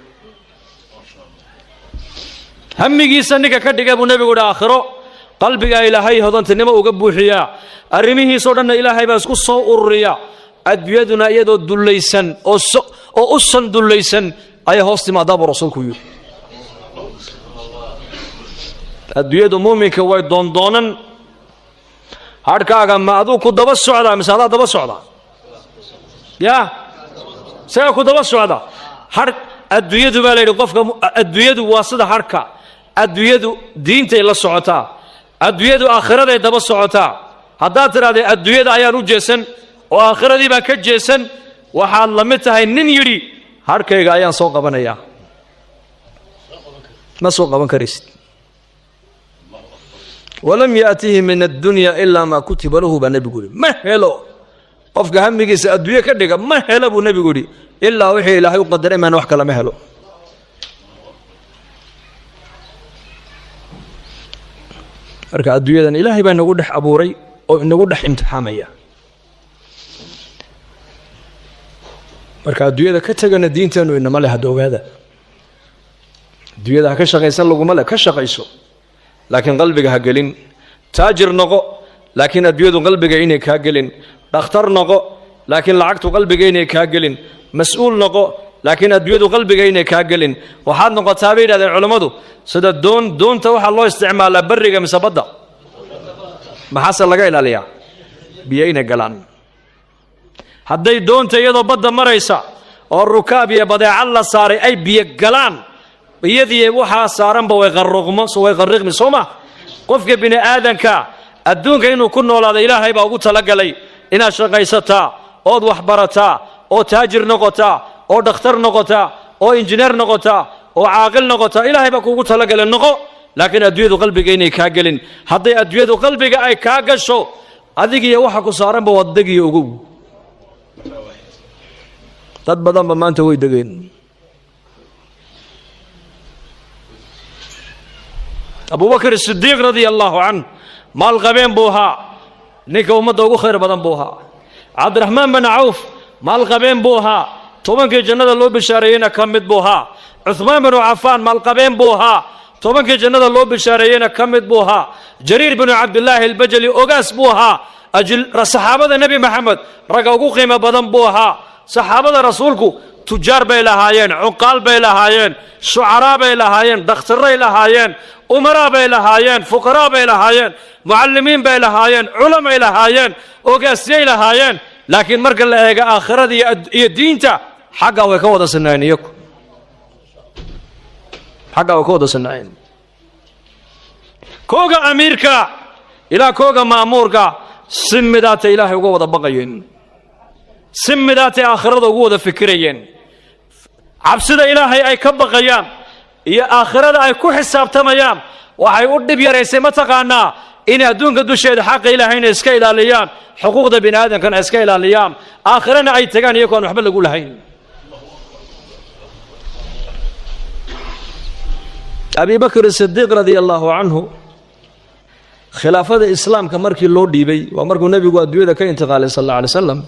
Hamigiisa ninka ka dhiga, buu nebigu yidhi, aakhiro, qalbigaa Ilaahay hodantinimo uga buuxiyaa, arrimihiisoo dhanna Ilaahay baa isku soo ururiya. Adduunyaduna iyadoo dullaysan oo u san dullaysan ayay hoos timaadaa, buu rasuulku yidhi. Adduunyadu muuminka way doondoonan. Hadhkaaga ma aduu ku daba socdaa mise adaa daba socdaa? Yaa isagaa ku daba socda hadh. Adduunyadu baa la yidhi qofka, adduunyadu waa sida hadhka. Adduunyadu diintay la socotaa, adduunyadu aakhiraday daba socotaa. Haddaad tidhahdee adduunyada ayaan u jeesan oo aakhiradii baan ka jeesan, waxaad la mid tahay nin yidhi harkayga ayaan soo qabanayaa. Ma soo qaban karaysid. Walam yaatihi min addunya ilaa maa kutiba lahu baa nebigu yidhi. Ma helo qofka hamigiisa adduunye ka dhiga, ma helo buu nebigu yidhi, ilaa wixii Ilaahay u qadaray maan, wax kale ma helo. Marka adduunyadan Ilaahay baa inagu dhex abuuray oo inagu dhex imtixaamaya. Marka adduunyada ka tegana diinteennu inama leh. Hadda ogaada, adduunyada ha ka shaqaysan laguma leh, ka shaqayso, laakiin qalbiga ha gelin. Taajir noqo, laakiin adduunyadu qalbiga inay kaa gelin. Dhakhtar noqo, laakiin lacagtu qalbiga inay kaa gelin. Mas-uul noqo, laakiin adduunyadu qalbiga inay kaa gelin. Waxaad noqotaa bay yidhahdeen culammadu sida doon. Doonta waxaa loo isticmaalaa barriga mise badda? Maxaase laga ilaaliyaa? Biyo inay galaan. Hadday doonta iyadoo badda maraysa oo rukaab iyo badeecad la saaray ay biyo galaan, iyadii waxaa saaranba way qarruqmo, way qarriqmi, soo ma? Qofka bini aadanka adduunka inuu ku noolaado Ilaahay baa ugu talagalay. Inaad shaqaysataa ood waxbarataa oo taajir noqotaa oo dhakhtar noqotaa oo injineer noqotaa oo caaqil noqotaa Ilaahay baa kuugu talagalay, noqo, laakiin adduunyadu qalbiga inay kaa gelin. Hadday adduunyadu qalbiga ay kaa gasho, adigiyo waxa ku saaranba waad degiyo. Ogow, dad badanba maanta way degeen. Abubakr Sidiiq radia allaahu canh maalqabeen buu ahaa, ninka ummadda ugu khayr badan buu ahaa. Cabdiraxmaan bin Cawf maalqabeen buu ahaa, 10kii jannada loo bishaareeyeyna ka mid buu ahaa. Cuhmaan binu Cafaan maalqabeen buu ahaa, 10kii jannada loo bishaareeyeyna ka mid buu ahaa. Jariir binu Cabdilaahi Albajali ogaas buu ahaa, saxaabada Nebi Maxamed ragga ugu qiimo badan buu ahaa. Saxaabada rasuulku tujaar bay lahaayeen, cuqaal bay lahaayeen, shucaraa bay lahaayeen, dhakhtarray lahaayeen, umaraa bay lahaayeen, fuqaraa bay lahaayeen, mucallimiin bay lahaayeen, culamay lahaayeen, ogaasyay lahaayeen. Laakiin marka la eego aakhirada iyo diinta, xaggaa way ka wada sinaayeen iyaku, xaggaa way ka wada sinaayeen. Kooga amiirka ilaa kooga ma'muurka si midaatay Ilaahay uga wada baqayeen, si midaatay aakhirada ugu wada fikirayeen. Cabsida Ilaahay ay ka baqayaan iyo aakhirada ay ku xisaabtamayaan waxay u dhib yaraysay, mataqaanaa, inay adduunka dusheeda xaqa Ilaahayna iska ilaaliyaan, xuquuqda bini aadamkana iska ilaaliyaan, aakhirana ay tagaan iyagoo aan waxba lagu lahayn. Abi Bakr Sidiiq radia allaahu canhu khilaafada islaamka markii loo dhiibay, waa markuu nebigu adduunyada ka intiqaalay sal alla alay slam,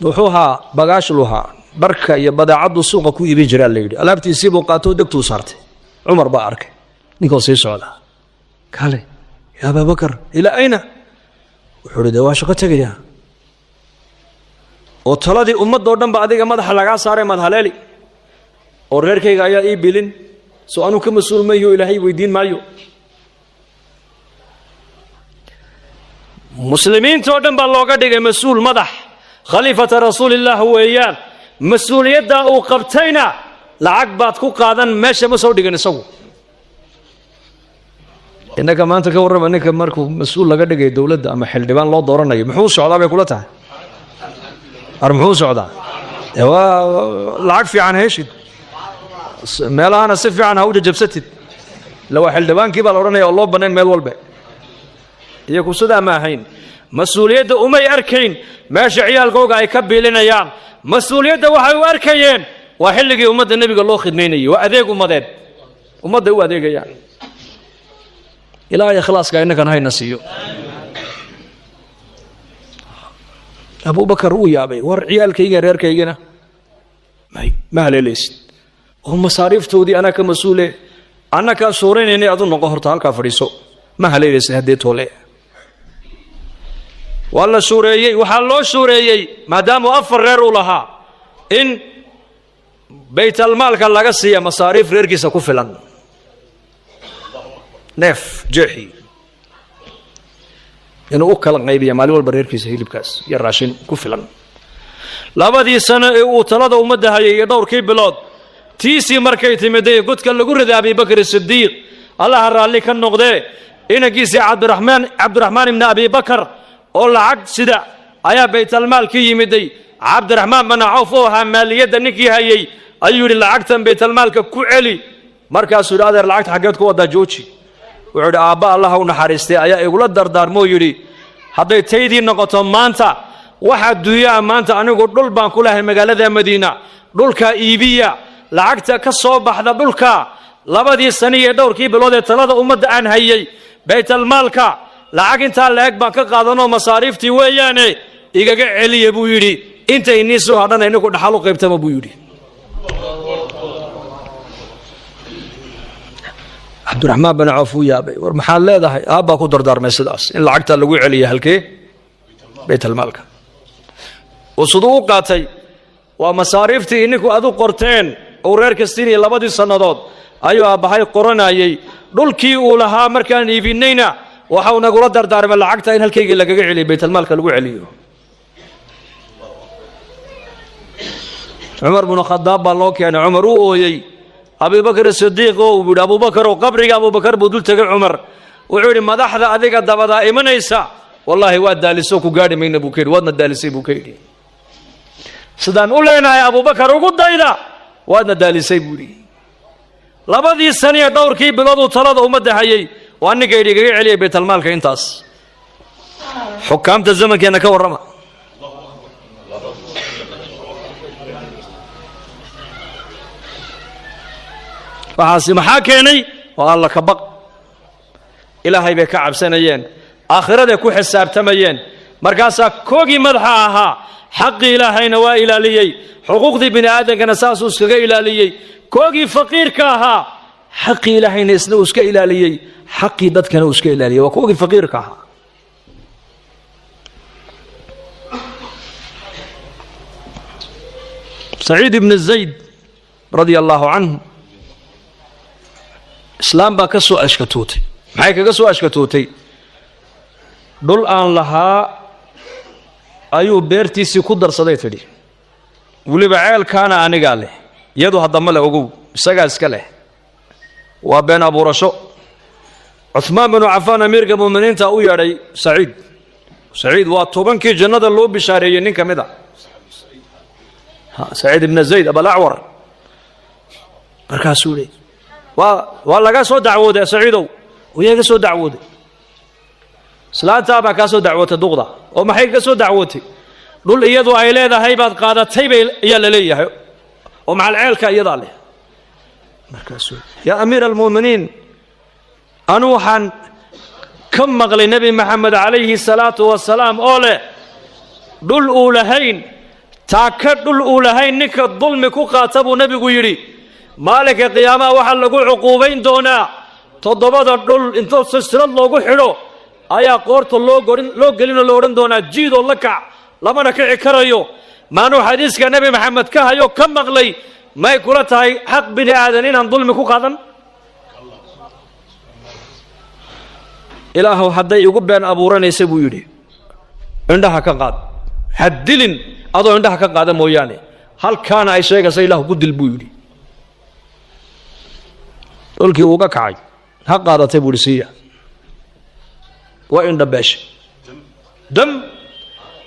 wuxuu ahaa bagaashluhaa, dharka iyo badeecaddu suuqa ku iibin jiraa la yidhi. Alaabtiisii buu qaatoo degtuu saartay. Cumar baa arkay ninkoo sii socda. Kale, yaa Abaabakar, ilaa ayna? Wuxuu uhi, dee waa shaqo tegayaa. Oo taladii ummaddoo dhan ba adiga madaxa lagaa saaray, maad haleeli? Oo reerkayga ayaa ii bilin, soo anuu ka mas-uul mayo? Ilaahay weydiin maayo? Muslimiintoo dhan baa looga dhigay mas-uul, madax, khaliifata rasuulillaah weeyaan. Mas-uuliyaddaa uu qabtayna lacag baad ku qaadan meesha ma soo dhigin isagu. Innaka maanta ka warrama, ninka markuu mas-uul laga dhigay dowladda ama xildhibaan loo dooranayo, muxuu socdaa bay kula tahay? Ar muxuu socdaa? Waa lacag fiican heshid, meelahana si fiican ha u jajabsatid, illa waa xildhibaankii baa la odhanaya oo loo bannayn meel walbe. Iyaku sidaa ma ahayn. Mas-uuliyadda umay arkayn meesha ciyaalkooga ay ka biilinayaan. Mas-uuliyadda waxay u arkayeen waa xilligii ummadda nebiga loo khidmaynayay, waa adeeg ummadeed, ummadday u adeegayaan. Ilaahay ikhlaaska innakan hayna siiyo. Abubakar uu yaabay, war ciyaalkayga reerkaygana may ma haleelaysid oo masaariiftoodii anaa ka mas-uule, annakaa suuraynaynay, adu noqo horta halkaa fadhiiso, ma haleelaysid haddee toole. Waa la shuureeyey. Waxaa loo shuureeyey maadaamuu 4 reer uu lahaa in baytalmaalka laga siiya masaariif reerkiisa ku filan, neef jeexi inuu u kala qaybiya maalin walba reerkiisa hilibkaas iyo raashin ku filan. 2dii sano ee uu talada ummadda hayay iyo dhowrkii bilood Tiisii markay timiday godka lagu riday Abibakr Sidiiq, Allaha raalli ka noqdee, inankiisii Cabdiraxmaan ibni Abibakar oo lacag sida ayaa baytalmaalkii yimiday. Cabdiraxmaan bana Cawf oo ahaa maaliyadda ninkii hayay ayuu yidhi, lacagtan baytalmaalka ku celi. Markaasuu yidhi, adeer, lacagta xaggeed ku waddaa? Jooji. Wuxuu yidhi, aabba Allaha u naxariistay ayaa igula dardaarmoo yidhi, hadday taydii noqoto maanta waxa adduunyaa maanta anigu dhul baan ku lahay magaalada Madiina, dhulka iibiya, lacagta ka soo baxda dhulka 2dii sani iyo dhowrkii bilood ee talada ummadda aan hayay baytalmaalka lacag intaa la-eg baan ka qaadanoo masaariiftii weeyaane igaga celiya buu yidhi. Intay inii soo hadhana ininku dhaxal u qaybtama buu yidhi. Cabdiraxmaan bin Cawf uu yaabay. War maxaad leedahay? Aabbaa ku dardaarmay sidaas in lacagta lagu celiya halkee? Baytalmaalka. Uu siduu u qaatay waa masaariiftii ininku adu qorteen uu reerka siinayay 2dii sannadood ayuu aabbahay qoranayay. Dhulkii uu lahaa markaan iibinayna waxau nagula dardaarmay lacagta in halkaygii lagaga celiyo, baytalmaalka lagu celiyo. Cumar binu Khadaab baa loo keenay. Cumar uu ooyey. Abibakr Sidiiq oo uu yidhi, Abubakar oo qabriga Abubakar buu dul tegay Cumar. Wuxuu yidhi, madaxda adiga dabadaa imanaysa wallaahi waa daalisoo ku gaadhi mayna buu ka yidhi, waadna daalisay buu ka yidhi. Sidaan u leenahay Abubakar ugu dayda, waadna daalisay buu yidhi. 2dii saniya dhowrkii bilooduu talada ummadda hayay waa ninka yidhi igaga celiyay baytalmaalka intaas. Xukaamta zamankeenna ka warrama. Waxaasi maxaa keenay? Waa Alla ka baq. Ilaahay bay ka cabsanayeen, aakhiraday ku xisaabtamayeen. Markaasaa koogii madaxa ahaa xaqii Ilaahayna waa ilaaliyey, xuquuqdii bini aadamkana saasuu iskaga ilaaliyey. Koogii faqiirka ahaa xaqii Ilaahayna isna uu iska ilaaliyey, xaqii dadkana uu iska ilaaliyey. Waa koogii faqiirka ahaa. Saciid ibn Zayd radia allaahu canhu islaam baa ka soo ashkatootay. Maxay kaga soo ashkatootay? Dhul aan lahaa ayuu beertiisii ku darsaday, tidhi. Weliba ceelkaana anigaa leh, iyadu haddama leh, ogow, isagaa iska leh. Waa been abuurasho. Cuhmaan binu Cafaan, amiirka mu'miniinta, u yeedhay Saciid. Saciid waa 10kii jannada loo bishaareeyey nin ka mid a, Saciid ibna Zayd Abalacwar. Markaasuu yihi, waa laga soo dacwooday Saciidow. Yaa ga soo dacwooday? Islaantaa baa kaa soo dacwootay, duqda. Oo maxay ka soo dacwootay? Dhul iyadu ay leedahay baad qaadatay bay ayaa la leeyahay, oo macal ceelka iyadaa leh. Markaasuu, yaa amiira almu'miniin, anu waxaan ka maqlay Nebi Maxamed calayhi salaatu wasalaam oo leh, dhul uu lahayn, taaka dhul uu lahayn ninka dulmi ku qaata, buu nebigu yidhi, maalinka qiyaamaha waxaa lagu cuquubayn doonaa 7da dhul intoo silsilad loogu xidho ayaa qoorta loo gelinoo lo odhan doonaa jiidoo la kac, lamana kici karayo. Maanuu xadiiska Nebi Maxamed ka hayo ka maqlay, may kula tahay xaq bini aadan inaan dulmi ku qaadan? Ilaahow, hadday igu been abuuranaysa, buu yidhi, indhaha ka qaad. Ha dilin adoo indhaha ka qaada mooyaane. Halkaana ay sheegaysa Ilaahu ku dil, buu yidhi. Dhulkii uuga kacay, ha qaadatay, buu yidhi, siiya. Waa indha beesha dam.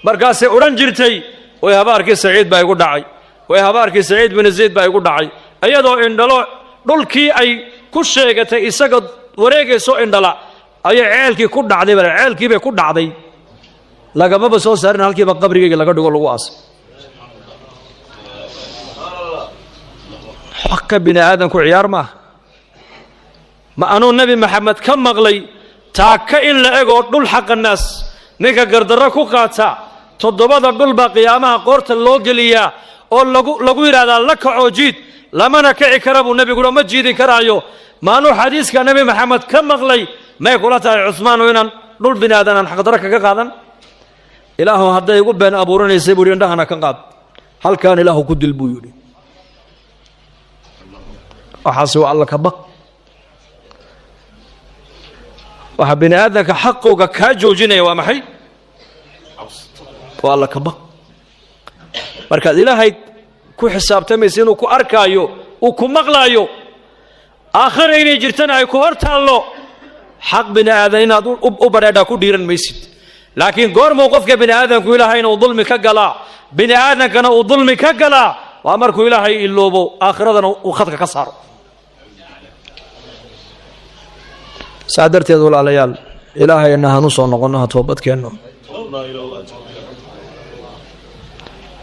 Markaasay odhan jirtay, way habaarkii Saciid baa igu dhacay, way habaarkii Saciid bin Zayd baa igu dhacay. Iyadoo indhalo dhulkii ay ku sheegatay isaga wareegayso indhala ayay ceelkii ku dhacday. Bale ceelkii bay ku dhacday, lagamaba soo saarin, halkiiba qabrigayga laga dhigo lagu aasay. Xaqa bini aadamku ciyaar maaha. Ma anuu Nebi Maxamed ka maqlay taaka in la egoo dhul xaqa naas ninka gardarro ku qaata 7da dhul baa qiyaamaha qoorta loo geliyaa oo lagu yidhahdaa la kacoo jiid, lamana kici kara, buu nebigu, ma jiidin karaayo. Maanuu xadiiska Nebi Maxamed ka maqlay, may kula tahay Cusmaanu inaan dhul bini aadan aan xaqdarro kaga qaadan? Ilaahu hadday igu been abuuranaysay, buu yidhi, indhahana ka qaad, halkaan Ilaahu ku dil, buu yidhi. Waxaase waa Alla ka baq. Waxa bini aadamka xaqowga kaa joojinaya waa maxay? Waa Alla ka baq. Markaad Ilaahay ku xisaabtamaysa inuu ku arkaayo, Uu ku maqlaayo, aakhira inay jirtana ay ku hor taallo, xaq bini aadan inaad u badheedhaa ku dhiiran maysid. Laakiin goormuu qofka bini aadamku ilaahayna uu dulmi ka galaa, bini aadankana uu dulmi ka galaa? Waa markuu Ilaahay iloobo, aakhiradana uu khadka ka saaro. Saa darteed, walaalayaal, Ilaahayna hanu soo noqonno, ha toobadkeenno.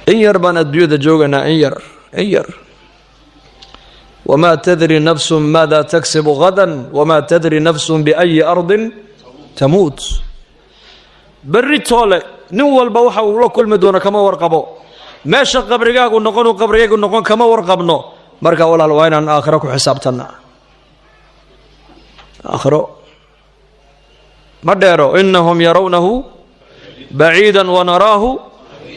In yar baan adduunyada joogaynaa, in yar, in yar. Wamaa tadri nafsun maada taksibu gadan, wamaa tadri nafsun biayi ardin tamuut. Berri toole nin walba waxa uu la kulmi doono kama warqabo. Meesha qabrigaagu noqon uu qabrigaygu noqon kama warqabno. Marka walaal, waa inaan aakhiro ku xisaabtanna. Aakhiro ma dheero. Inahum yarawnahu baciida wanaraahu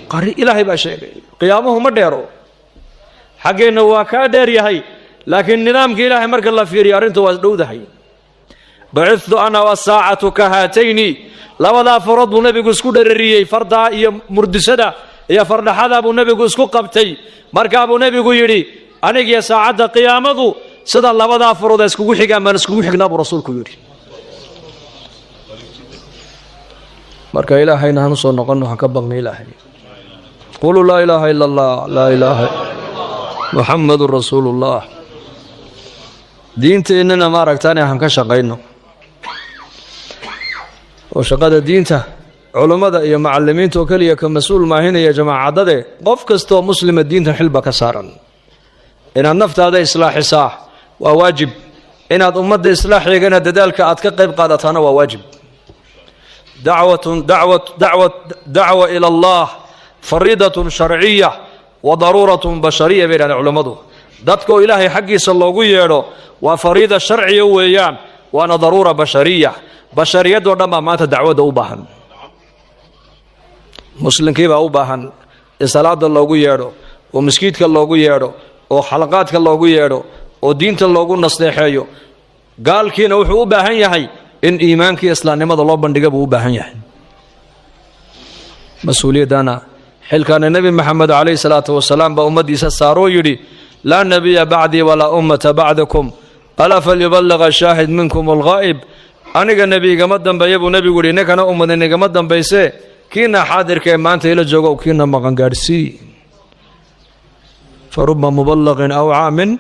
qari. Ilaahay baa sheegay qiyaamuhu ma dheero, xaggeenna waa kaa dheer yahay, laakiin nidaamka Ilaahay marka la fiiriyo arrintu waa dhowdahay. Bacithtu ana wasaacatu ka haatayni. Labadaa farood buu nebigu isku dherariyey, fardaa iyo murdisada iyo fardhaxada buu nebigu isku qabtay. Markaa buu nebigu yidhi, anigiyo saacadda qiyaamadu sida labadaa farood ay iskugu xigaan baan iskugu xignaa, buu rasuulku yidhi. Marka Ilaahayna hanu soo noqonno, han ka baqna Ilaahay. Quluu laa ilaaha ila Allah, laa ilaaha, Muxamadun rasuulullah. Diinteennana maaragtaane han ka shaqayno, oo shaqada diinta culummada iyo macallimiinta oo keliya ka mas-uul maahinaya jamaacadade. Qof kastoo muslima diintan xilba ka saaran. Inaad naftaada islaaxisaa waa waajib, inaad ummadda islaaxeegana dadaalka aad ka qayb qaadataana waa waajib. Dacwatun dacwa dacwa dacwa ila Allah fariidatun sharciya wa daruuratun bashariya, bay yidhahdeen culummadu. Dadka oo Ilaahay xaggiisa loogu yeedho waa fariida sharciya weeyaan, waana daruura bashariya. Bashariyadoo dhan baa maanta dacwadda u baahan. Muslimkiibaa u baahan in salaada loogu yeedho, oo maskiidka loogu yeedho, oo xalaqaadka loogu yeedho, oo diinta loogu nasteexeeyo. Gaalkiina wuxuu u baahan yahay in iimaankiiyo islaamnimada loo bandhiga buu u baahan yahay. Mas-uuliyaddana, xilkaana Nebi Maxamed calayhi salaatu wasalaam baa ummaddiisa saaroo yidhi, laa nebiya bacdii walaa ummata bacdakum, alaa falyuballiq ashaahid minkum alghaa'ib. Aniga nebi igama dambeeya, buu nebigu yidhi, ninkana ummadin igama dambaysee, kiina xaadirka ee maanta ila joogo kiina maqan gaadhsii. Fa ruba muballaqin aw caamin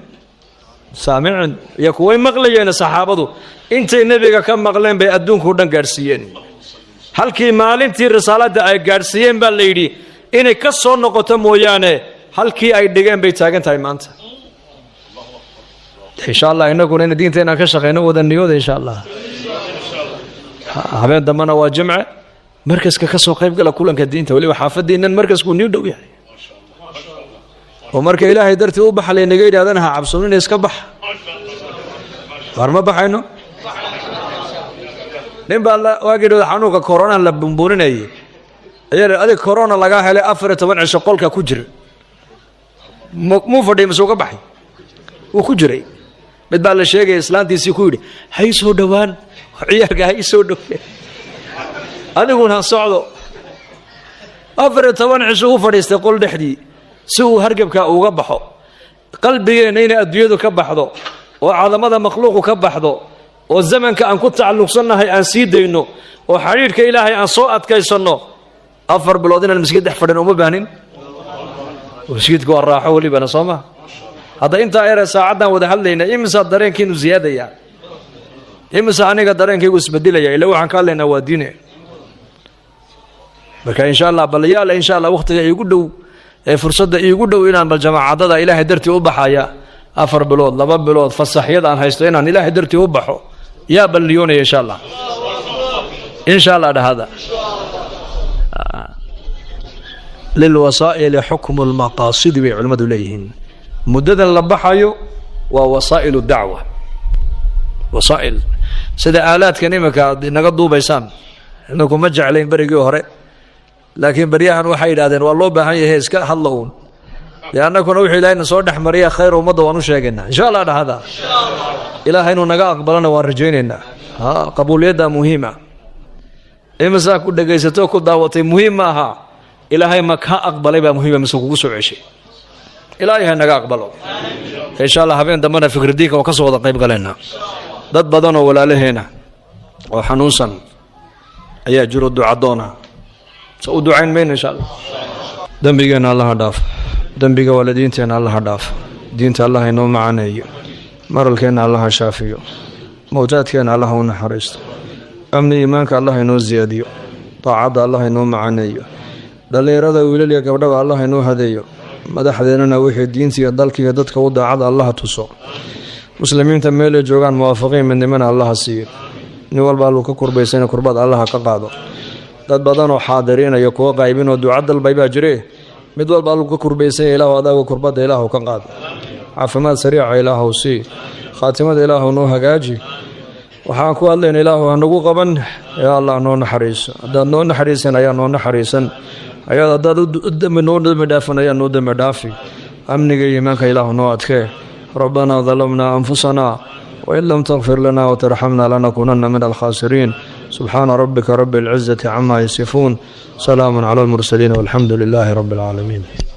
saamicin. Iyo kuway maqlayeen saxaabadu, intay nebiga ka maqleen bay adduunkao dhan gaadhsiiyeen. Halkii maalintii risaaladda ay gaadhsiiyeen baa la yidhi inay ka soo noqoto mooyaane, halkii ay dhigeen bay taagan tahay maanta. Insha Allah inaguna ina diinta inaan ka shaqeyno wada niyooda, insha Allah. Habeen dambena waa jimce, markaska ka soo qayb gala kulanka diinta. Weliba xaafadiinnan markaskuu nii dhow yahay, oo marka Ilaahay dartii u baxa laynaga yidhahdana ha cabsoonina, iska bax. Waar ma baxayno? Nin baa waagii dhowda xanuunka corona la bumbuuninayay ayaa adig corona lagaa helay, 14 cisho qolka ku jira. Muu fadhiya mise uga baxay? Wuu ku jiray. Mid baa la sheegaya islaantiisii ku yidhi, ha ii soo dhowaan ciyaalka, ha ii soo dhowaan, adiguna ha socdo. 14 cisho u fadhiistay qol dhexdii si uu hargebka uga baxo. Qalbigeenna inay adduunyadu ka baxdo, oo cadamada makhluuqu ka baxdo, oo zamanka aan ku tacalluqsannahay aan sii dayno, oo xidhiidhka Ilaahay aan soo adkaysanno, 4 bilood inaan maskiid dhex fadhin uma baahnin. Maskiidku waa raaxo welibana, soo ma? Hadda intaa ere saacaddaan wada hadlayna, imisaa dareenkiinu ziyaadaya, imisa aniga dareenkaygu isbedelaya? Ila waxaan ka hadlaynaa waa diine. Marka insha Allah, bal yaala insha Allah wakhtiga iigu dhow ee fursadda iigu dhow inaan bal jamaacadada Ilaahay dartii u baxaya, 4 bilood, 2 bilood, fasaxyada aan haysto inaan Ilaahay dartii u baxo, yaa bal niyoonaya? Insha Allah, insha Allah dhahada. Lilwasaa'ili xukmu lmaqaasidi bay culimmadu leeyihiin. Muddadan la baxayo waa wasaa'ilu dacwa, wasaa'il sida aalaadkan iminka aad inaga duubaysaan. Inaku ma jeclayn berigii hore, laakiin beryahan waxay yidhahdeen waa loo baahan yahay, iska hadla uun. Dee annakuna wuxuu Ilahayna soo dhex mariya khayr ummadda waan u sheegaynaa, insha Allah dhahada. Ilaahay inuu naga aqbalana waan rajaynaynaa. Ha qabuuliyadda muhiima. Imisaa ku dhegaysato, ku daawatay muhiim ma aha. Ilaahay ma kaa aqbalay baa muhiima, mise kugu soo ceshay? Ilaahay ha naga aqbalo insha Allah. Habeen dambena fikridiinka waa ka soo wada qayb galaynaa. Dad badan oo walaalaheena oo xanuunsan ayaa jiro, ducadoona so u ducayn mayno insha Allah. Dembigeenna Allaha dhaaf, dembiga waalidiinteenna Allaha dhaaf, diinta Allah inoo macaneeyo, maralkeenna Allaha shaafiyo, mowtaadkeenna Allah u naxariisto, amni iimaanka Allah inoo siyaadiyo, daacadda Allah inoo macaneeyo, dhallinyarada wiilal iyo gabdhaba Allah inoo hadeeyo, madaxdeennana wixii diinta iyo dalka iyo dadka u daacada Allaha tuso, muslimiinta meelay joogaan muwaafaqiin midnimana Allaha siiyo, nin walba alluu ka kurbaysana kurbad Allaha ka qaado. Dad badanoo xaadiriinaya, kuwa qaybinoo duca dalbay baa jire. Mid walba alluu ka kurbaysanya, Ilaahu adaaga kurbadda Ilaahu ka qaado, caafimaad sariica Ilaahu sii, khaatimada Ilaahu noo hagaaji. Waxaan ku hadlayna Ilaahu hanagu qaban. Yaa Allah, noo naxariiso. Haddaad noo naxariisan ayaa noo naxariisan ayaad, haddaad dembi noo dembi dhaafan ayaa noo dembi dhaafi. Amniga iyo iimaanka Ilaahu noo adkee. ربنا ظلمنا أنفسنا وإن لم تغفر لنا وترحمنا لنكونن من الخاسرين. سبحان ربك رب العزة عما يصفون، سلام على المرسلين، والحمد لله رب العالمين.